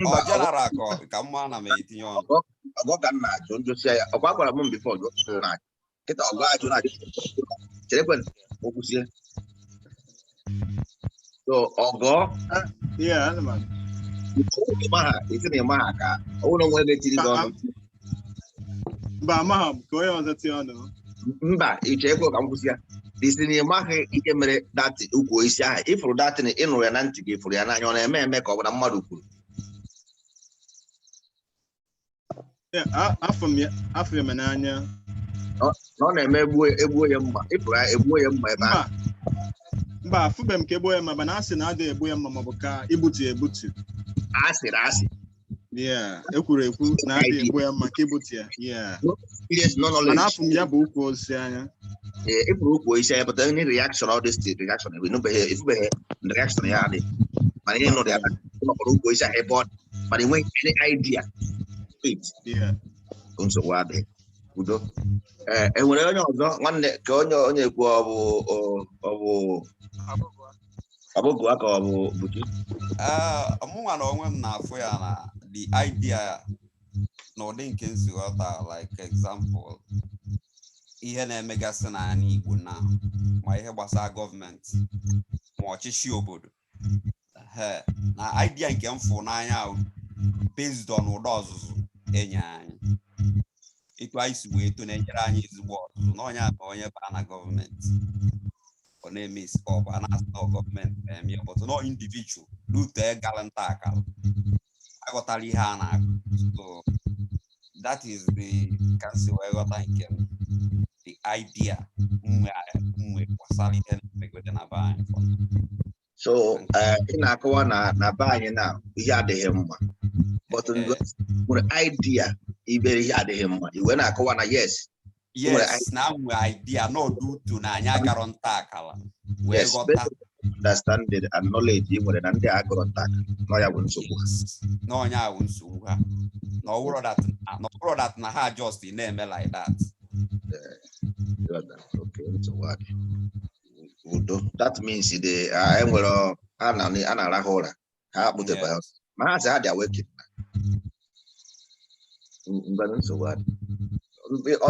Speaker 7: Ọ general ka ka mma na m etinye ọnụ.
Speaker 1: Ọgọ ka m na-ajụ njụsịa ya. Ọkwa gwara m before jụọ na-ajụ kịta. Ọgọ ajụ na-ajụ, cherekwe okwusie. So ọgọ.
Speaker 8: Yeah, ana m ajụ.
Speaker 1: Ịmaha isi na ịmaha ka ọ bụrụ na onwe ga-etiri gị ọnụ.
Speaker 8: Mba, amaghị m ka onye ọzọ tinye ọnụ.
Speaker 1: Mba, iche ekwe ka m kwụsị ya. Isi na ịmaghị ihe mere that ukwu isi ahụ ịfụrụ, that thing ịnụrụ ya na ntị gị, ịfụrụ ya n'anya, ọ na-eme eme, ka ọ bụ na mmadụ kwuru?
Speaker 8: Yeah, afọ m ya, afọ ya m n'anya.
Speaker 1: Na ọ na-eme egbuo egbuo ya mma, ịfụrụ ya egbuo ya mma ebe ahụ?
Speaker 8: Mba, afụbeghị m ka egbuo ya mma, mana a sị na adịghị egbu ya mma maọbụ ka igbutu ya egbutu.
Speaker 1: Asịrị asị.
Speaker 8: Yeah, ekwuru ekwu na adịghị egbu ya mma ka igbutu ya. Yeah.
Speaker 1: Experience, no knowledge.
Speaker 8: Mana afụ m ya bụ ukwu osisi anya.
Speaker 1: Ee, ịfụrụ ukwu isi anya, pụtara any reaction, all this thing, reaction ịnụbeghị, ịfụbeghị reaction ya adị, mana ihe nụrụ ya nọkọrọ ukwu isi ahụ ebe ọ dị, mana enweghị any idea it.
Speaker 8: Yeah.
Speaker 1: Nsogbu adịghị, udo. Ee, enwere onye ọzọ, nwanne, ka onye ekwu? Ọ bụ ọ bụ ka ọ bụ Buchi?
Speaker 7: Ee, mụnwa na onwe m na-afụ ya na the idea n'ụdị nke nzighọta, like example, ihe na-emegasị n'ala Igbo na ma ihe gbasara gọọmenti ma ọchịchị obodo. Ee, na idea nke m fụ n'anya ahụ, based on ụdị ọzụzụ enye anyị, etu anyị si wee too na-enyere anyị ezigbo ọzụzụ na onye bụ onye baa na gọọmenti, ọ na-eme isi ọ bụ a na-asị na gọọmenti na-eme ya, but no individual rute gara nta akara aghọtara ihe a na-akụ. So that is the ka m si wee ghọta nke m, the idea nwe gbasara ihe na-emegode na be anyị for now.
Speaker 1: So ị na-akọwa na be anyị na ihe adịghị mma, but nwere idea ibere ihe adịghị mma, i wee na-akọwa na yes. Nwere
Speaker 7: Yes, na nwe idea n'ọdụ utu na anyị agarọ nta akara wee ghọta.
Speaker 1: Based on understanding and knowledge ị nwere na ndị a gụrụ nta nọ, ya bụ nsogbu ha.
Speaker 7: Yes, na onye ahụ nsogbu ha, na ọ bụrụ that na ha just na-eme like that.
Speaker 1: Okay, nsogbu adị, udo. That means the enwere ha na a na-arahụ ụra, ha akpụtebeghị, ma ha sị ha dị awaken mgbe nsogbu adị. Ọ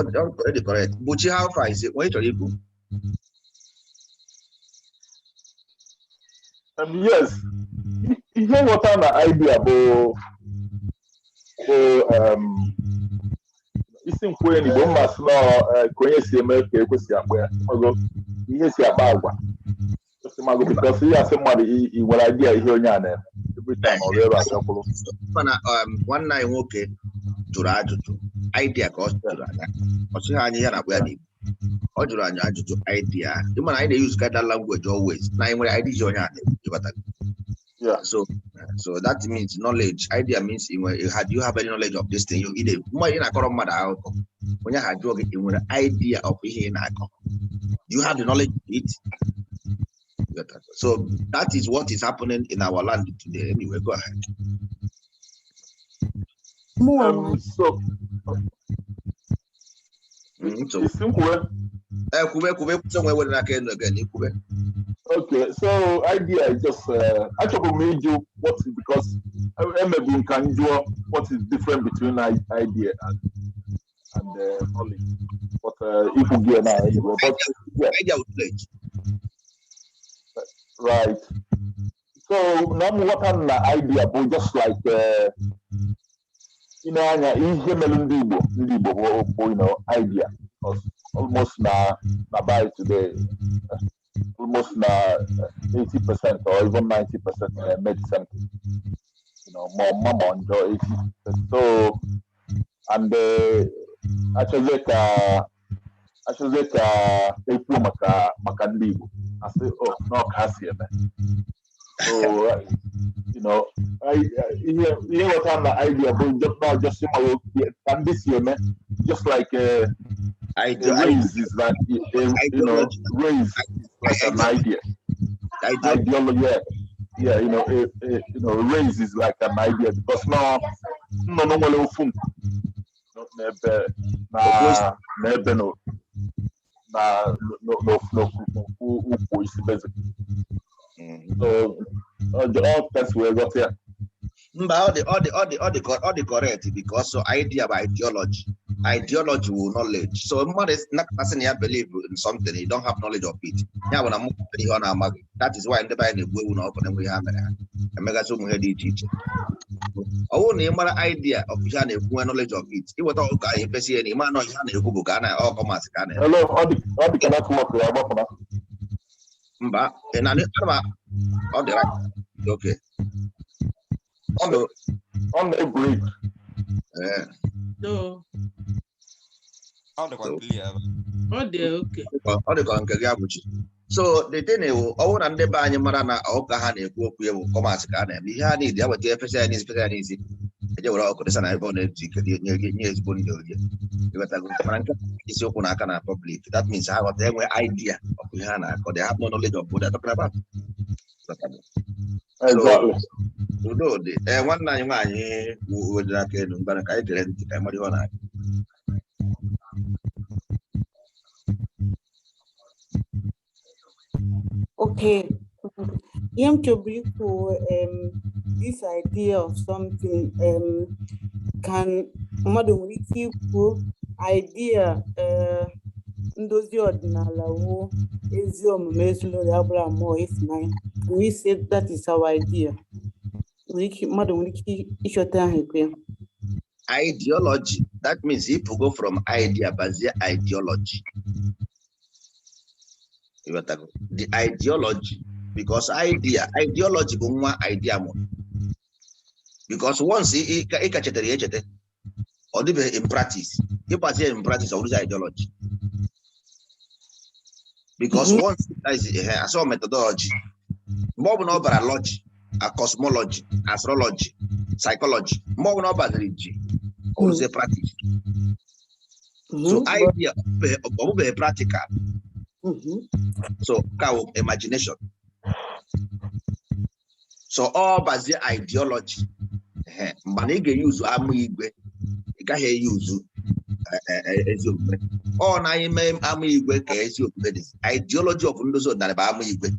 Speaker 1: dị correct. Buchi, how far is it? Onye chọrọ ikwu?
Speaker 2: Yes, ihe nghọta na idea bụ isi nkwenye n'Igbo mma sị na ka onye si eme ka ekwesị akpọ ya. Mago ihe si akpa agwa kwesị mago, because ihe asị mmadụ ị nwere idea ihe onye a na-eme every time ọ bịa ebe a bịakwuru.
Speaker 1: Mana nwanne anyị nwoke jụrụ ajụjụ idea ka ọ jụrụ anyị. Ọ sịghị anyị ya na-akpọ ya n'Igbo. Ọ jụrụ anyị ajụjụ idea. Ịma na anyị na-use that language always na anyị nwere idea onye a na-eweta. So that means knowledge. Idea means ị nwere, do you have any knowledge of this thing? You ide mmadụ, ị na-akọrọ mmadụ akụkọ, onye ahụ ajụọ gị, ị nwere idea of ihe ị na-akọ? Do you have the knowledge of it? So that is what is happening in our land today. Anyway, go ahead.
Speaker 6: Mụnwa
Speaker 2: So
Speaker 1: So
Speaker 2: isi nkwuwe.
Speaker 1: Kwube, kwube, kwube, nwe were n'aka elu again, ikwube.
Speaker 2: Okay, so idea is just achọbụ m ịjụ what is, because emebu nka njụọ what is different between idea and knowledge, but ikwu gị na anyway, but yeah.
Speaker 1: Idea with knowledge.
Speaker 2: Right, so na m ghọta na idea bụ just like ị na-anya ihe mere ndị Igbo bụ idea, because almost na by today, almost na 80% or even 90% na-eme the same thing, ma ọma ma njọ, 80%. So and achọzie ka ekwuo maka ndị Igbo, asị, "Oh, na ka ha si eme." So ihe ghọta na idea bụ just not just ịma ka ndị si eme, just like a race is like a, race is like an idea. Ideology, yeah, race is like an idea because no nnụnụ nwere ofu nku n'ebe na n'ebe no na n'ofu ukwu isi basic. So ọ kasị wee ghọta ya.
Speaker 1: Mba, ọ dị correct, because idea bụ ideology. Ideology wụ knowledge. So mmadụ nakasị na ya believe in something, you don't have knowledge of it. Ya bụ na mmadụ ihe ọ na-amaghị. That is why ndị be anyị na-egbu ewu na ọkụ na-enwe ihe ha mere, ha emegasị ụmụ ihe dị iche iche. Ọ bụrụ na ị mara idea of ihe a na-ekwu, nwee knowledge of it, iweta ọkụkọ ahụ efesi ya na ịma na ihe a na-ekwu bụ ka a na ọkọmasị ka a na-eme.
Speaker 2: Hello, ọ dị ka network ya agbapụna.
Speaker 1: Mba, ị na ọ dị right. Okay. So,
Speaker 2: ọ na-ebreak.
Speaker 9: So,
Speaker 7: Ọ dịkwa clear ebe.
Speaker 9: Ọ dị okay.
Speaker 1: Ọ dịka nke gị abụchi. So the thing is, ọ bụrụ na ndị be anyị mara na ọka ha na-ekwu okwu ya bụ commerce ka a na-eme, ihe ha niile ya weta efesa ya n'isi, fesa ya n'isi, eje were ọkụ dịsa na ebe ọ na-ezu ike, nye nye ezigbo ndị orie. Ịghọtago? Mana nke isiokwu na aka na public, that means ha ghọta enwe idea of ihe ha na-akọ. They have no knowledge of what they're talking about. Ịghọtago?
Speaker 2: Exactly.
Speaker 1: Udo dị. Ee, nwanne anyị nwaanyị wedara aka elu. Mgbana ka anyị gere ntị ka anyị mara ihe ọ na-akọ.
Speaker 10: Okay. Ihe m chọburu ikwu, this idea of something, can mmadụ nwere ike ikwu idea ndozi ọdịnala wụ ezi omume, ezinụlọ ya bụla mmụọ ịfụnanya? Can we say that is our idea? Nwere ike, mmadụ nwere ike ịchọta ahụ ekwe ya?
Speaker 1: Ideology, that means if you go from idea bazie ideology. Ịghọtago? The ideology, because idea, ideology bụ nwa idea mụ, because once ị ka chetara ya echeta, ọ dịbeghị in practice. Ịgbazie in practice, ọ bụrụzi ideology, because once that is asọ methodology, mgbe ọ bụla ọ bara logy, a cosmology, astrology, psychology, mgbe ọ bụla ọ baziri ji, ọ bụrụzie practice. So idea ọ bụbeghị practical. So ka wụ imagination. So ọ bazie ideology. Ehe, mana ị ga-eyuzu ama igwe, ị gaghị eyuzu ezi omume. Ọ na anyị mee ama igwe ka ezi omume dị. Ideology of ndozi ọdịnala bụ ama igwe.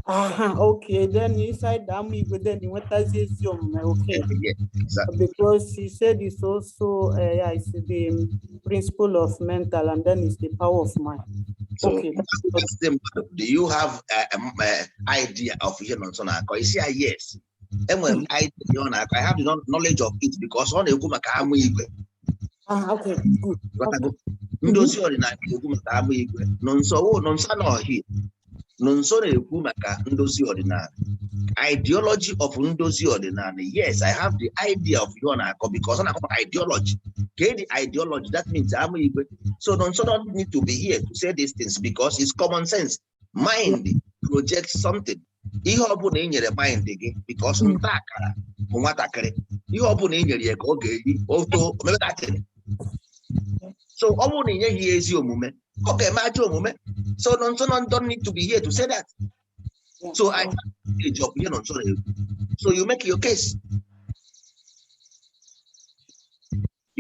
Speaker 10: Aha, okay. Then inside the ama igwe, then nwetazi ezi omume. Okay.
Speaker 1: Yeah, exactly.
Speaker 10: Because he said it's also, yeah, it's the principle of mental and then it's the power of mind.
Speaker 1: So
Speaker 10: Okay.
Speaker 1: ask them, do you have a idea of ihe nọ nso na-akọ? Isi ya, yes, enwere m idea ihe ọ na-akọ. I have the knowledge of it, because ọ na-ekwu maka ama igwe.
Speaker 10: Ah, okay, good.
Speaker 1: Ghọtago? Ndozi ọdịnala na-ekwu maka ama igwe. Nọ nso wụ nọ nso anọghị nọ nso na-ekwu maka ndozi ọdịnala, ideology of ndozi ọdịnala. Yes, I have the idea of ihe ọ na-akọ, because ọ na-akọ maka ideology. Ka the ideology, that means ama igwe. So nọ nso don't need to be here to say these things, because it's common sense. Mind projects something. Ihe ọbụla e nyere mind gị, because nta akara bụ nwatakịrị, ihe ọbụla e nyere ya ka ọ ga-eri o too omebe. So ọ bụrụ na ị nyeghị ya ezi omume, ọ ga-eme ajọ omume. So nọ nso don't need to be here to say that. So I age of ihe nọ nso na-ekwu. So you make your case.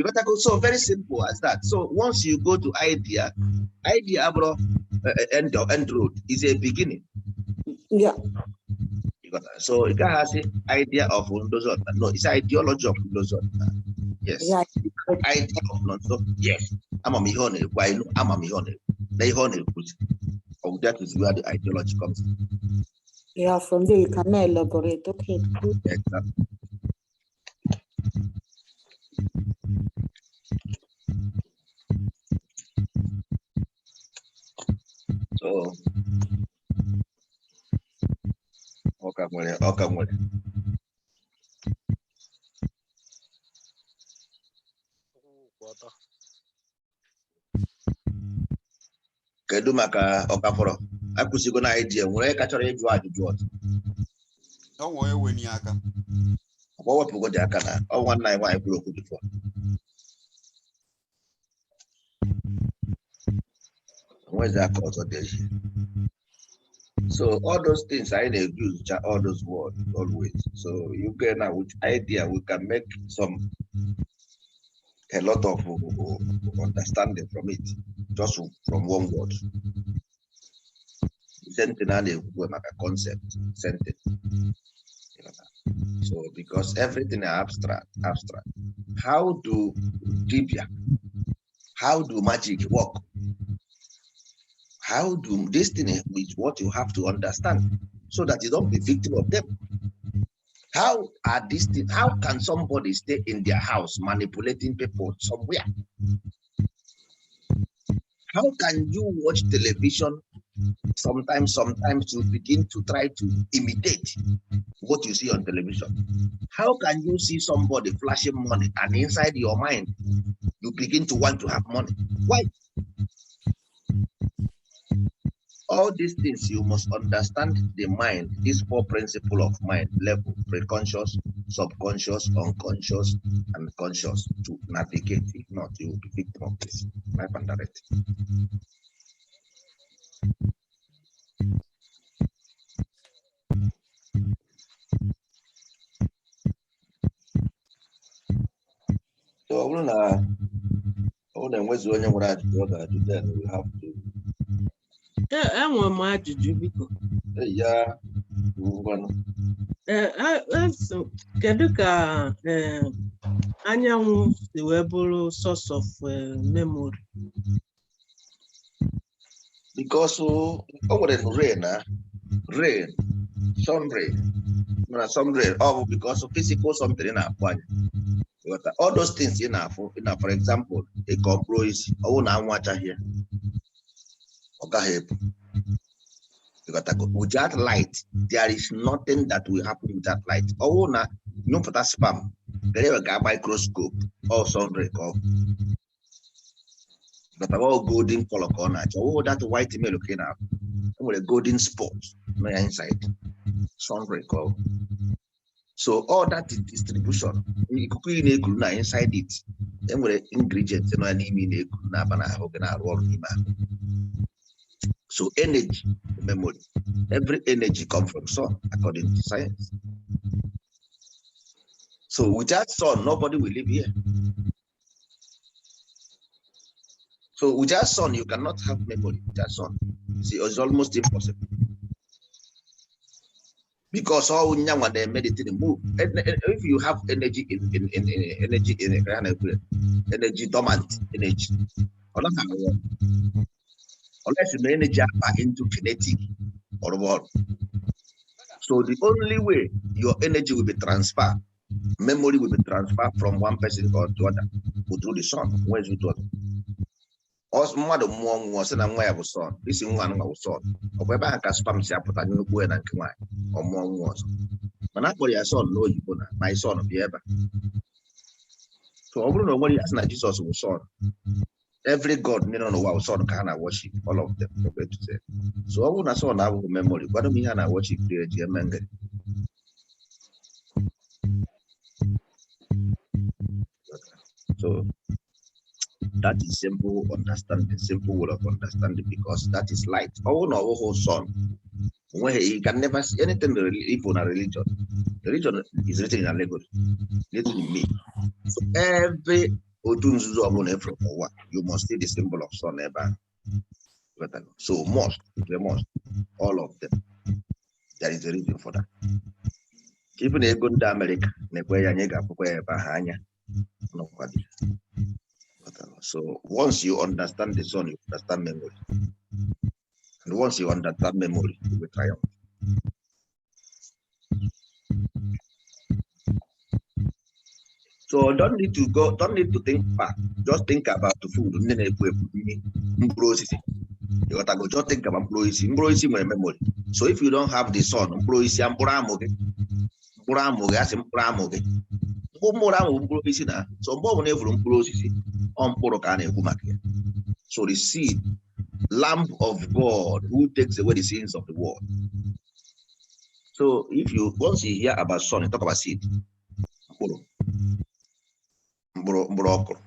Speaker 1: You got to go. So very simple as that. So once you go to idea, idea abro end road is a beginning.
Speaker 10: Yeah.
Speaker 1: You got that? So it has the idea of Ndozi Odinala. No, it's ideology of Ndozi Odinala. Yes.
Speaker 10: Yeah.
Speaker 1: Idea of Nonso. Yes. Ama m ihe ọ na-ekwu. I know. Ama m ihe ọ na-ekwu. Na ihe ọ na-ekwuzi. Oh, that is where the ideology comes in.
Speaker 10: Yeah, from there you can now elaborate. Okay, good.
Speaker 1: Exactly. So, ọ ka nwere, ọ ka nwere.
Speaker 3: Kwụ ọtọ.
Speaker 1: Kedu maka ọkafọrọ? Akwụsịgo na idea, nwere onye ka chọrọ ịjụ ajụjụ ọzọ?
Speaker 7: O nwee weni aka.
Speaker 1: Ọkwa wepụgo dị aka na ọ nwanne anyị nwaanyị kwuru okwu before. Onwezi aka ọzọ dị echi. So all those things I use all those words always. So you get now with idea we can make some a lot of understanding from it, just from one word. Same thing a na-ekwu maka concept, same thing. So because everything is abstract, abstract. How do dibia, how do magic work? How do this thing is what you have to understand so that you don't be victim of them. How are these things? How can somebody stay in their house manipulating people somewhere? How can you watch television? Sometimes you begin to try to imitate what you see on television. How can you see somebody flashing money and inside your mind, you begin to want to have money? Why? All these things, you must understand the mind, these four principle of mind level: preconscious, subconscious, unconscious, and conscious, to navigate. If not, you will be victim of this. Life and direct. So ọ bụrụ na ọ bụrụ na enwezi onye nwere ajụjụ ọ ga-ajụ, then we have to.
Speaker 9: Ee, enwere m ajụjụ, biko.
Speaker 1: Hey, ya ngwanụ.
Speaker 9: Ee, kedu ka ee, anyanwụ si wee bụrụ source of memory?
Speaker 1: Because o nwere rain na rain, sun ray, mana sun ray ọ bụ because physical something ị na-afụ anya. Ịghọta? All those things ị na-afụ ị na, for example, ịkọ mkpụrụ osisi, ọ bụrụ na anwụ achaghị ya, ọ gaghị epu. Ịghọtago? Without light, there is nothing that will happen without light. Ọ bụrụ na nyụpụta sperm gere ga microscope, all sun ray ka ọ bụ. Ịghọtago? Ọ golden color ka ọ na-acha. Ọ bụrụ that white milk ka ị na-afụ, e nwere golden spot nọ ya inside, sun ray ka ọ bụ. So all that is distribution. Ikuku ị na-ekuru na inside it, e nwere ingredient nọ ya n'ime ị na-ekuru na-aba n'ahụ gị na-arụ ọrụ n'ime ahụ. So energy, memory, every energy comes from sun according to science. So without sun, nobody will live here. So without sun, you cannot have memory. Without sun, see, it's almost impossible. Because all nyanwa na-eme the thing move. And if you have energy in energy in energy dormant energy, ọ naghị arụ ọrụ. Unless the energy aba into kinetic or ọrụ. So the only way your energy will be transferred, memory will be transferred from one person or to other, bụ through the sun. Nwezi ụtụ ọzọ. Mmadụ mụọ nwa, sị na nwa ya bụ son, isi nwa anụnwa bụ son. Ọ bụ ebe ahụ ka sperm si apụta nnukwu ya na nke nwaanyị, ọ mụọ nwa ọzọ. Mana a kpọrọ ya son n'oyibo na my son bịa ebe a. So ọ bụrụ na o nwere ya sị na Jizọs bụ son, every god niile nọ n'ụwa bụ son ka ha na worship, all of them, from A to Z. So ọ bụrụ na son abụghị memory, gwado m ihe a na worship dị eji eme ngịrị. So that is simple understanding, simple way of understanding, because that is light. Ọ bụrụ na ọ bụghị sun, onweghị, you can never see anything even na religion. Religion is written in allegory, written in myth. So every Otu nzuzo ọbụla efere n'ụwa, you must see the symbol of sun ebe ahụ. Ghọtago? So must, it's a must, all of them. There is a reason for that. Even ego ndị Amerịka na-ekwe ya, anyị ga-akwụkwọ ya ebe ahụ anya nọkwa dị. Ghọtago? So once you understand the sun, you understand memory. And once you understand memory, you will triumph. So don't need to go, don't need to think far. Just think about the food. Ndị na-epu epu nri, mkpụrụ osisi. Ịghọtago? Just think about mkpụrụ osisi. Mkpụrụ osisi nwere memory. So if you don't have the sun, mkpụrụ osisi, mkpụrụ amụ gị, mkpụrụ amụ gị, asị mkpụrụ amụ gị. Mkpụrụ amụ bụ mkpụrụ osisi na. So mgbe ọbụla efuru mkpụrụ osisi, ọ mkpụrụ ka a na-ekwu maka ya. So the seed, Lamb of God who takes away the sins of the world. So if you once you hear about sun, you talk about seed. Mkpụrụ. Mkpụrụ mkpụrụ ọkụrụ.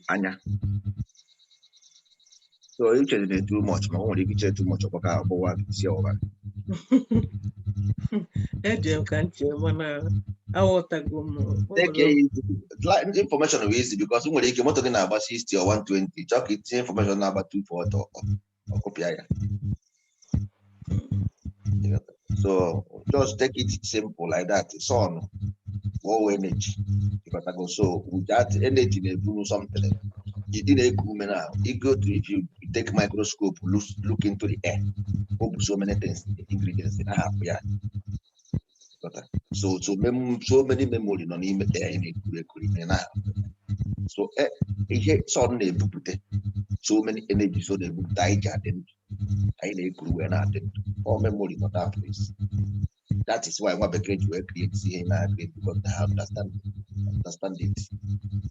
Speaker 1: Anya. So iche dị too much, ma ọ nwere ike iche too much, ọgbaka ọgbụwa isi ọwụwa.
Speaker 9: Eje m ka nche, mana aghọtago m. O
Speaker 1: Take
Speaker 9: nwere
Speaker 1: it easy. Like, information will easy because nwere ike moto gị na-agba 60 or 120, chọọ ka itinye information na-agba 240, ọkụpịa ya. So just take it simple like that. Sun, all energy. Because so with that energy na-eburu something. You didn't ume now. You go to, if you take microscope, look into the air. Oh, so many things, the ingredients in half, yeah. So many memory nọ n'ime air ị na-ekuru ekuru ime na. So ihe sun na-ebupụta so many energy, so na-ebupụta anyị ji adị ndụ, anyị na-ekuru wee na-adị ndụ. All memory nọ that place. That is why nwa bekee ji wee create ihe na create, because they understand it.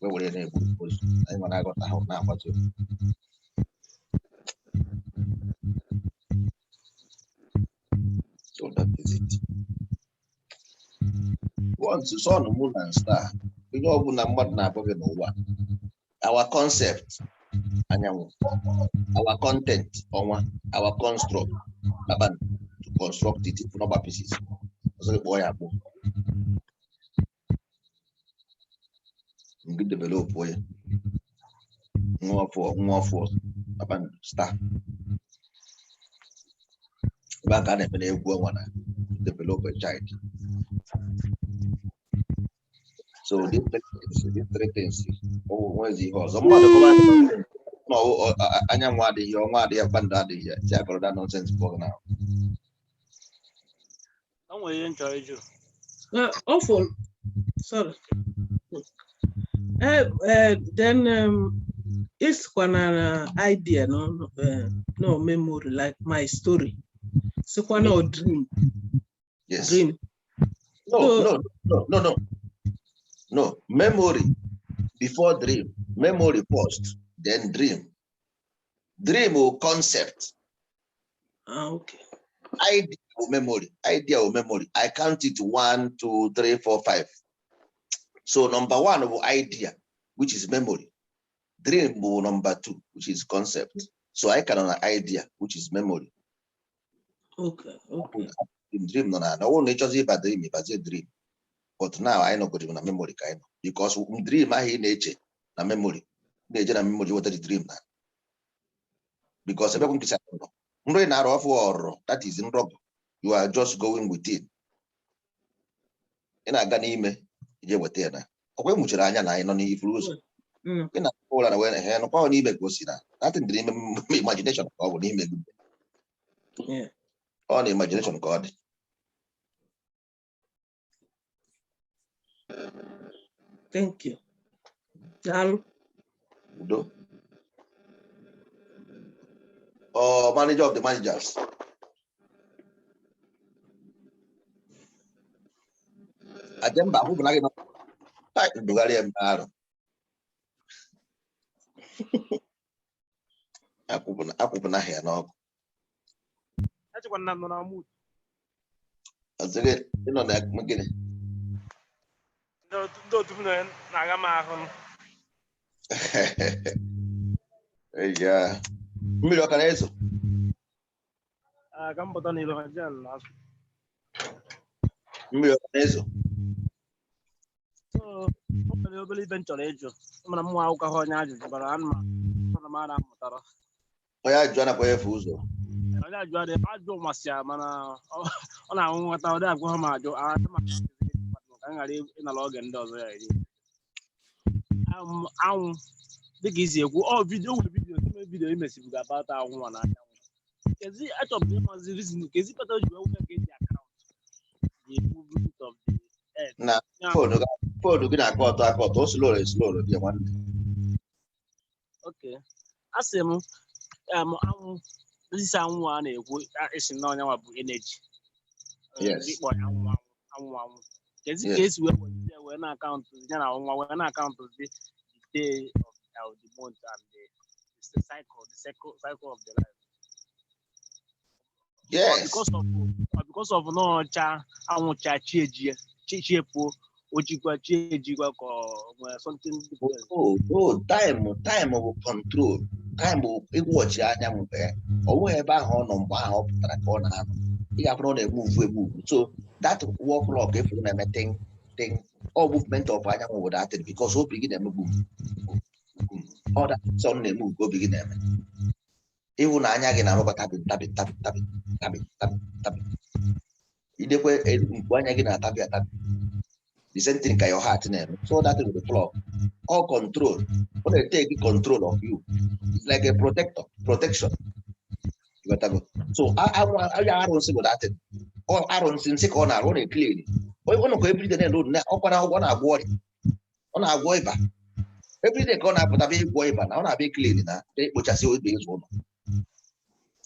Speaker 1: Wee were na-egbu ozu anyị nwa na-aghọta ha na-agbazi. So that is it. Once sun, moon and star, ihe ọbụla mmadụ na-abụ gị n'ụwa, our concept anyanwụ, our content ọnwa, our construct kpakpando, to construct it in number pieces. Ọzọ gị kpọọ ya akpọ mgbe develop ya nwa ọfụ, nwa ọfụ kpakpando, star, ebe a ka a na-eme na egwu ọnwa na develop a child. So these three things, o nwezi ihe ọzọ mmadụ kọwa na anyanwụ adịghị, ọnwa adịghị, kpakpando adịghị ya si akọrọ that nonsense pụọ na.
Speaker 3: O nwere ihe m chọrọ ịjụ.
Speaker 9: Awful. Sorry. Then it's na idea, no memory, like my story. Sikwa no dream,
Speaker 1: Yes.
Speaker 9: dream.
Speaker 1: No.
Speaker 9: So
Speaker 1: No, memory before dream. Memory first, then dream. Dream or concept.
Speaker 9: Ah, okay.
Speaker 1: Idea or memory, idea or memory. I count it one, two, three, four, five. So number one of idea, which is memory. Dream bụ number two, which is concept. So I can on idea, which is memory. Dream nọ na ọ bụrụ na ị chọzi ịba dream, ịbazie dream. But now anyị nọgoro na memory ka anyị nọ, because dream ahụ ị na-eche na memory na-eje na memory weta the dream na, because ebe nkịsị nọ nrọ ị na-arụ ọfụ ọrụrụ, that is nrọ bụ you are just going within. Ị na-aga n'ime ije weta ya na ọkwa e nwuchiri anya na anyị nọ n'ifuru ụzọ. Ị na-akpọ ụra na wee he nọkwa n'ime ka o si na nothing dị n'ime imagination ka ọ bụ n'ime gị. Ọ na imagination ka ọ dị.
Speaker 9: Thank you. Daalụ.
Speaker 1: Udo. Ọ manager of the managers. Ajemba ahụ na gị nọ ndụgharị m arụ akwụpụna ya n'ọkụ.
Speaker 3: Echekwa na m nọ na mood.
Speaker 1: Ọzọ gị ịnọ na gịnị?
Speaker 3: Ndị otu m na-aga m ahụ.
Speaker 1: Eya, mmiri ọ ka na-ezo?
Speaker 3: Ah, ka m pụta n'ilo ha jen na asụ.
Speaker 1: Mmiri ọ ka na-ezo?
Speaker 3: So, o nwere obere ibe m chọrọ ịjụ. Mana m nwa akwụkwọ ha onye ajụjụ bara ana m ana m ara amụtara.
Speaker 1: Onye ajụjụ anakwa efu ụzọ.
Speaker 3: Onye ajụjụ adịghị ajụ masị ya, mana ọ na-ahụ nghọta ọ dị agwa ha ma ajụ ajụ ma ka m ghara ịnara oge ndị ọzọ ya eri. Anwụ dịka isi ekwu ọ video nwere video ime video imesibuga about anwụ a na anyanwụ. Kezi achọrọ m ịmazi reason kezi kpata o ji wee wụga ka eji account the movement of the earth.
Speaker 1: Na phone gị na-akọ ọtọ akọ ọtọ, o sloro esloro gị, nwanne.
Speaker 3: Okay. Asị m anwụ isi anwụ a na-ekwu esi na ọnyanwa bụ energy.
Speaker 1: Yes.
Speaker 3: Ịkpọ ya anwụ anwụ anwụ anwụ. Kezi ka esi wee welite ya wee na account ya na ọnwa wee na account the day of the month and the cycle of the life. Or because of na ọcha anwụcha chi ejie chi chi epuo ojikwa chi ejikwa ka ọ nwere something different.
Speaker 1: Oh, time bụ control. Time bụ ịwọchi anyanwụ. Ee, ọ nweghị ebe ahụ ọ nọ mgbe ahụ ọ pụtara ka ọ na-anọ. Ị ga-afụ na ọ na-emove emove. So that wall clock efuru na-eme ting ting, all movement of anyanwụ bụ that thing, because obi gị na-eme gbum gbum gbum. All that sun na-emove ka obi gị na-eme. Ịhụnanya gị na-amụkwa tabi tabi tabi tabi tabi tabi tabi. Idekwe mkpu anya gị na-atabi atabi. The same thing ka your heart na-eme. So that with the clock, all control, ọ na-take control of you. It's like a protector, protection. You got to go. So anwụ ya arụnsị bụ that thing. Ọ arụnsị nsị ka ọ na-arụ, ọ na-eclean. Ọ nọkwa everyday na-elu na ọkwa na ọ na-agwọ ọrịa, ọ na-agwọ ịba everyday ka ọ na-apụta bịa ịgwọ ịba, na ọ na-abịa clean na bịa ikpochasị obi ịzụ ụlọ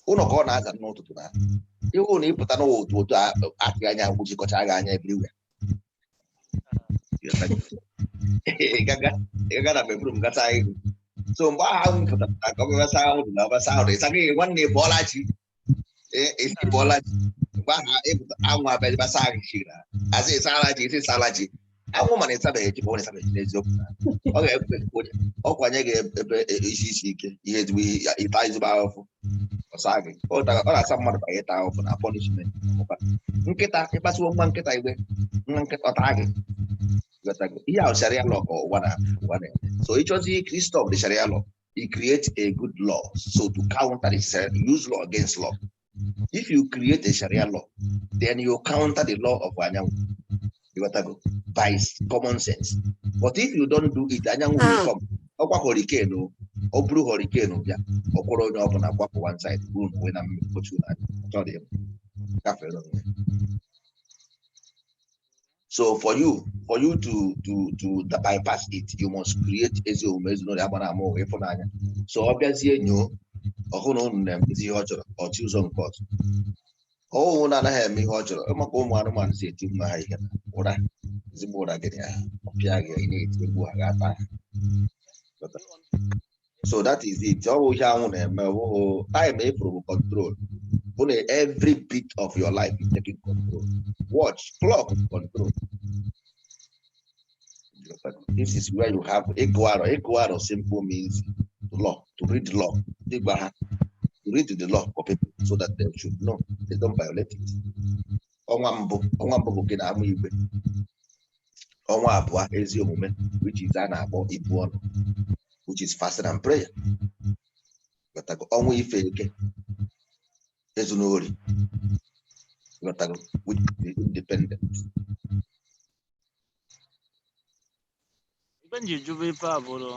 Speaker 1: ụlọ ka ọ na-aza n'ụtụtụ, na ịhụ na ịpụta n'ụwa otu otu atịghị anya gwụjikọcha gị anya everywhere. Ị gaga na bedroom gasa ihu. So mgbe ahụ anwụ pụtara ka ọ bịa saa ahụ na ọbasa ahụ, ịsa gị, nwanne, bọọla chi. Ee, esi bọọla chi. Mgbe ahụ ịpụta, anwụ abịa basa gị chi na asị ịsala chi, isi ịsala chi. Anwụ mana ịsabeghị chi ma ọ na-esabeghị chi n'eziokwu na ọ ga-ekwe ọ kwanye gị ebe isi isi ike ihe ezigbo ihe ịta ezigbo ahụhụ ọsa gị. Ọ na-asa mmadụ ka ịta ahụhụ na punishment. Nkịta ịkpasuo nwa nkịta iwe, nwa nkịta ọ taa gị. Ghọtago? Ihe ahụ Sharia law ka ụwa na ụwa na-eme. So ịchọzi stop the Sharia law, you create a good law. So to counter the Sharia, use law against law. If you create a Sharia law, then you counter the law of anyanwụ. Ghọtago? By common sense. But if you don't do it, anyanwụ will come. Ọkwa hurricane o, ọ bụrụ hurricane bịa, ọ kwụrụ onye ọbụla gbapụ one side, bụrụ na onwe na mmiri kpochu na chọrọ ịmụ gafere onwe. So for you to bypass it, you must create ezi omume, ezinụlọ agbara ama ụgha, ịfụnanya. So ọ bịazie nyoo ọhụ na unu na-emezi ihe ọ chọrọ, ọchị ụzọ nke ọzọ. Ọhụụ na anaghị eme ihe ọ chọrọ, maka ụmụ anụmanụ si eti mma ha ihe na ụra, ezigbo ụra gịnị ha ọpịa gị, ị na-eti egwu ha ga-ata ha. So that is it. Ọ bụ ihe anwụ na-eme. Ọ bụghị time ịfụrụ bụ control. Bụ na every bit of your life is taking control. Watch, clock control. This is where you have ịgụ arọ. Ịgụ arọ simple means law, to read law. Ịgwa ha to read the law for people so that they should know they don't violate it. Ọnwa mbụ, ọnwa mbụ bụ gị na ama igwe. Ọnwa abụọ, ezi omume, which is a na-akpọ ibu ọnụ, which is fasting and prayer. Ghọtago? Ọnwa ife eke, ezu n'ori. Ghọtago? Which is independent.
Speaker 3: Ife nji jụba ife a bụrụ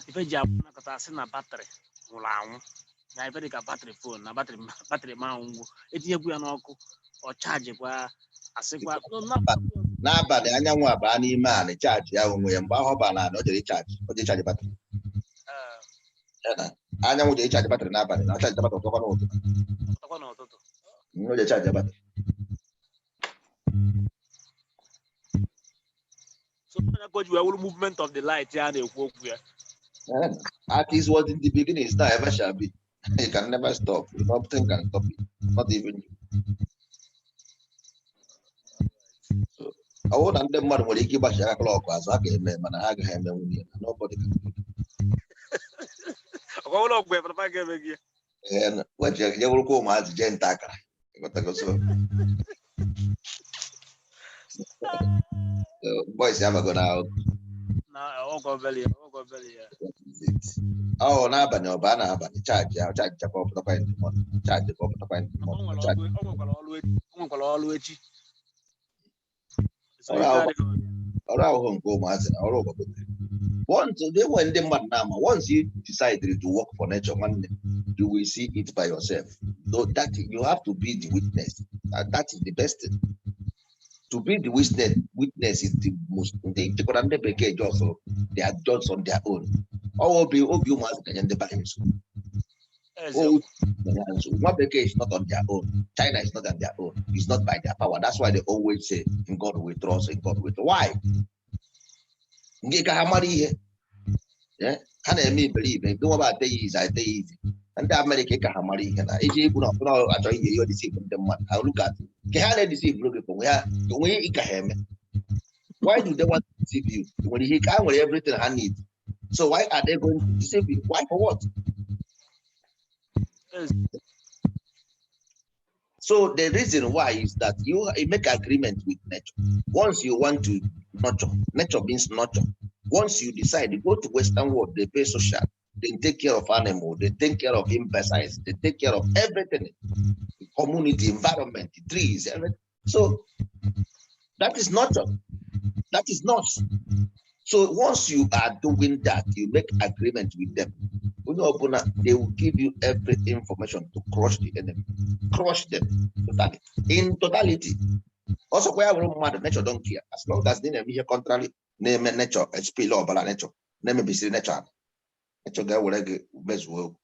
Speaker 3: ife ji abụ nakọta asị na battery nwụrụ anwụ, na ife dịka battery phone na battery ma ngwụ etinyekwu ya n'ọkụ, ọ chajikwa asịkwa
Speaker 1: N'abalị, anyanwụ abaa n'ime anị charge ya onwe ya. Mgbe ahụ ọ bara n'anị, ọ jere ịcharge, ọ jere ịcharge battery. Ya na anyanwụ jere ịcharge battery n'abalị na ọ charge battery ọtọkwa n'ụtụtụ.
Speaker 3: Ọtọkwa n'ụtụtụ.
Speaker 1: O jere charge battery.
Speaker 3: So onye ka o ji wee wụrụ movement of the light ya na-ekwu okwu ya.
Speaker 1: As is what in the beginning is now ever shall be. You can never stop. Nothing can stop it. Not even you. So, ọ bụrụ na ndị mmadụ nwere ike ịgbachi aka clock azụ, ha ga-eme, mana ha agaghị eme nwunye ya. Nobody can do it.
Speaker 3: Ọkwa ụlọ ọgwụ efere ga-eme gị.
Speaker 1: Ee, weche je bụrụkwa ụmụazị jee nta akara. Ịghọtago? So boys abago na ahụ.
Speaker 3: Na Na ọgọ obere ya, ọgọ obere ya.
Speaker 1: Ọ n'abalị, ọ baa n'abalị, charge ya, charge chakwa, ọpụtakwa in the morning, charge ka ọpụtakwa in the
Speaker 3: O
Speaker 1: morning,
Speaker 3: nwere
Speaker 1: charge.
Speaker 3: ọrụ, o nwekwara ọrụ echi, o nwekwara ọrụ echi. So
Speaker 1: Ọrụ
Speaker 3: ike
Speaker 1: ahụ
Speaker 3: adịghị onye.
Speaker 1: Ọrụ ahụhụ nke ụmụazị na ọrụ gbagotere. Once they nwere ndị mmadụ na-ama, once you decide to work for nature, nwanne, you will see it by yourself. So that you have to be the witness. That is the best thing. To be the witness is the most. Ndị nchekwara ndị bekee just, they are just on their own. Ọ obi ụmụazị na-enye ndị be anyị nsogbu.
Speaker 3: Eziokwu.
Speaker 1: Oh, nwa bekee is not on their own. China is not on their own. It's not by their power. That's why they always say, "In God we trust, in God we trust." Why? Nke ka ha mara ihe. Eh? Ha na-eme iberibe nke nwa ateghị izi ateghị izi. Ndị Amerịka ka ha mara ihe na iji ikwu na ọbụla achọ ihe ihe deceive ndị mmadụ. Ha look at nke ha na-edeceive gị onwe ha onwe ihe ka ha eme. Why do they want to deceive you? Nwere ihe ka ha nwere everything ha need. So why are they going to deceive you? Why, for what? So the reason why is that you make agreement with nature. Once you want to nurture, nature means nurture. Once you decide, you go to Western world, they pay social, they take care of animal, they take care of imbeciles, they take care of everything, the community, environment, the trees, everything. So that is nurture. That is not. So once you are doing that, you make agreement with them. Onye ọbụla, they will give you every information to crush the enemy, crush them totally, in totality. Ọsọkwa ya bụrụ mmadụ, nature don't care. As long as they na-eme ihe contrary, na-eme nature, spill ọbara nature, na-emebisiri nature ala. Nature ga-ewere gị mezuo okwu.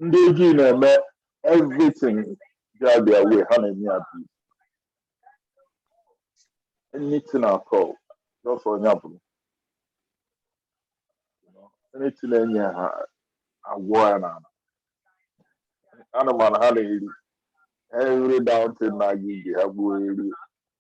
Speaker 2: Ndị ojii na-eme everything ga their way, ha na-eme ya peace. Anything at all, just onye bụrụ. Anything enye ha agwọ ya n'ala. Anụmanụ ha na-eri every down thing na-aga ije ha gbuo eri.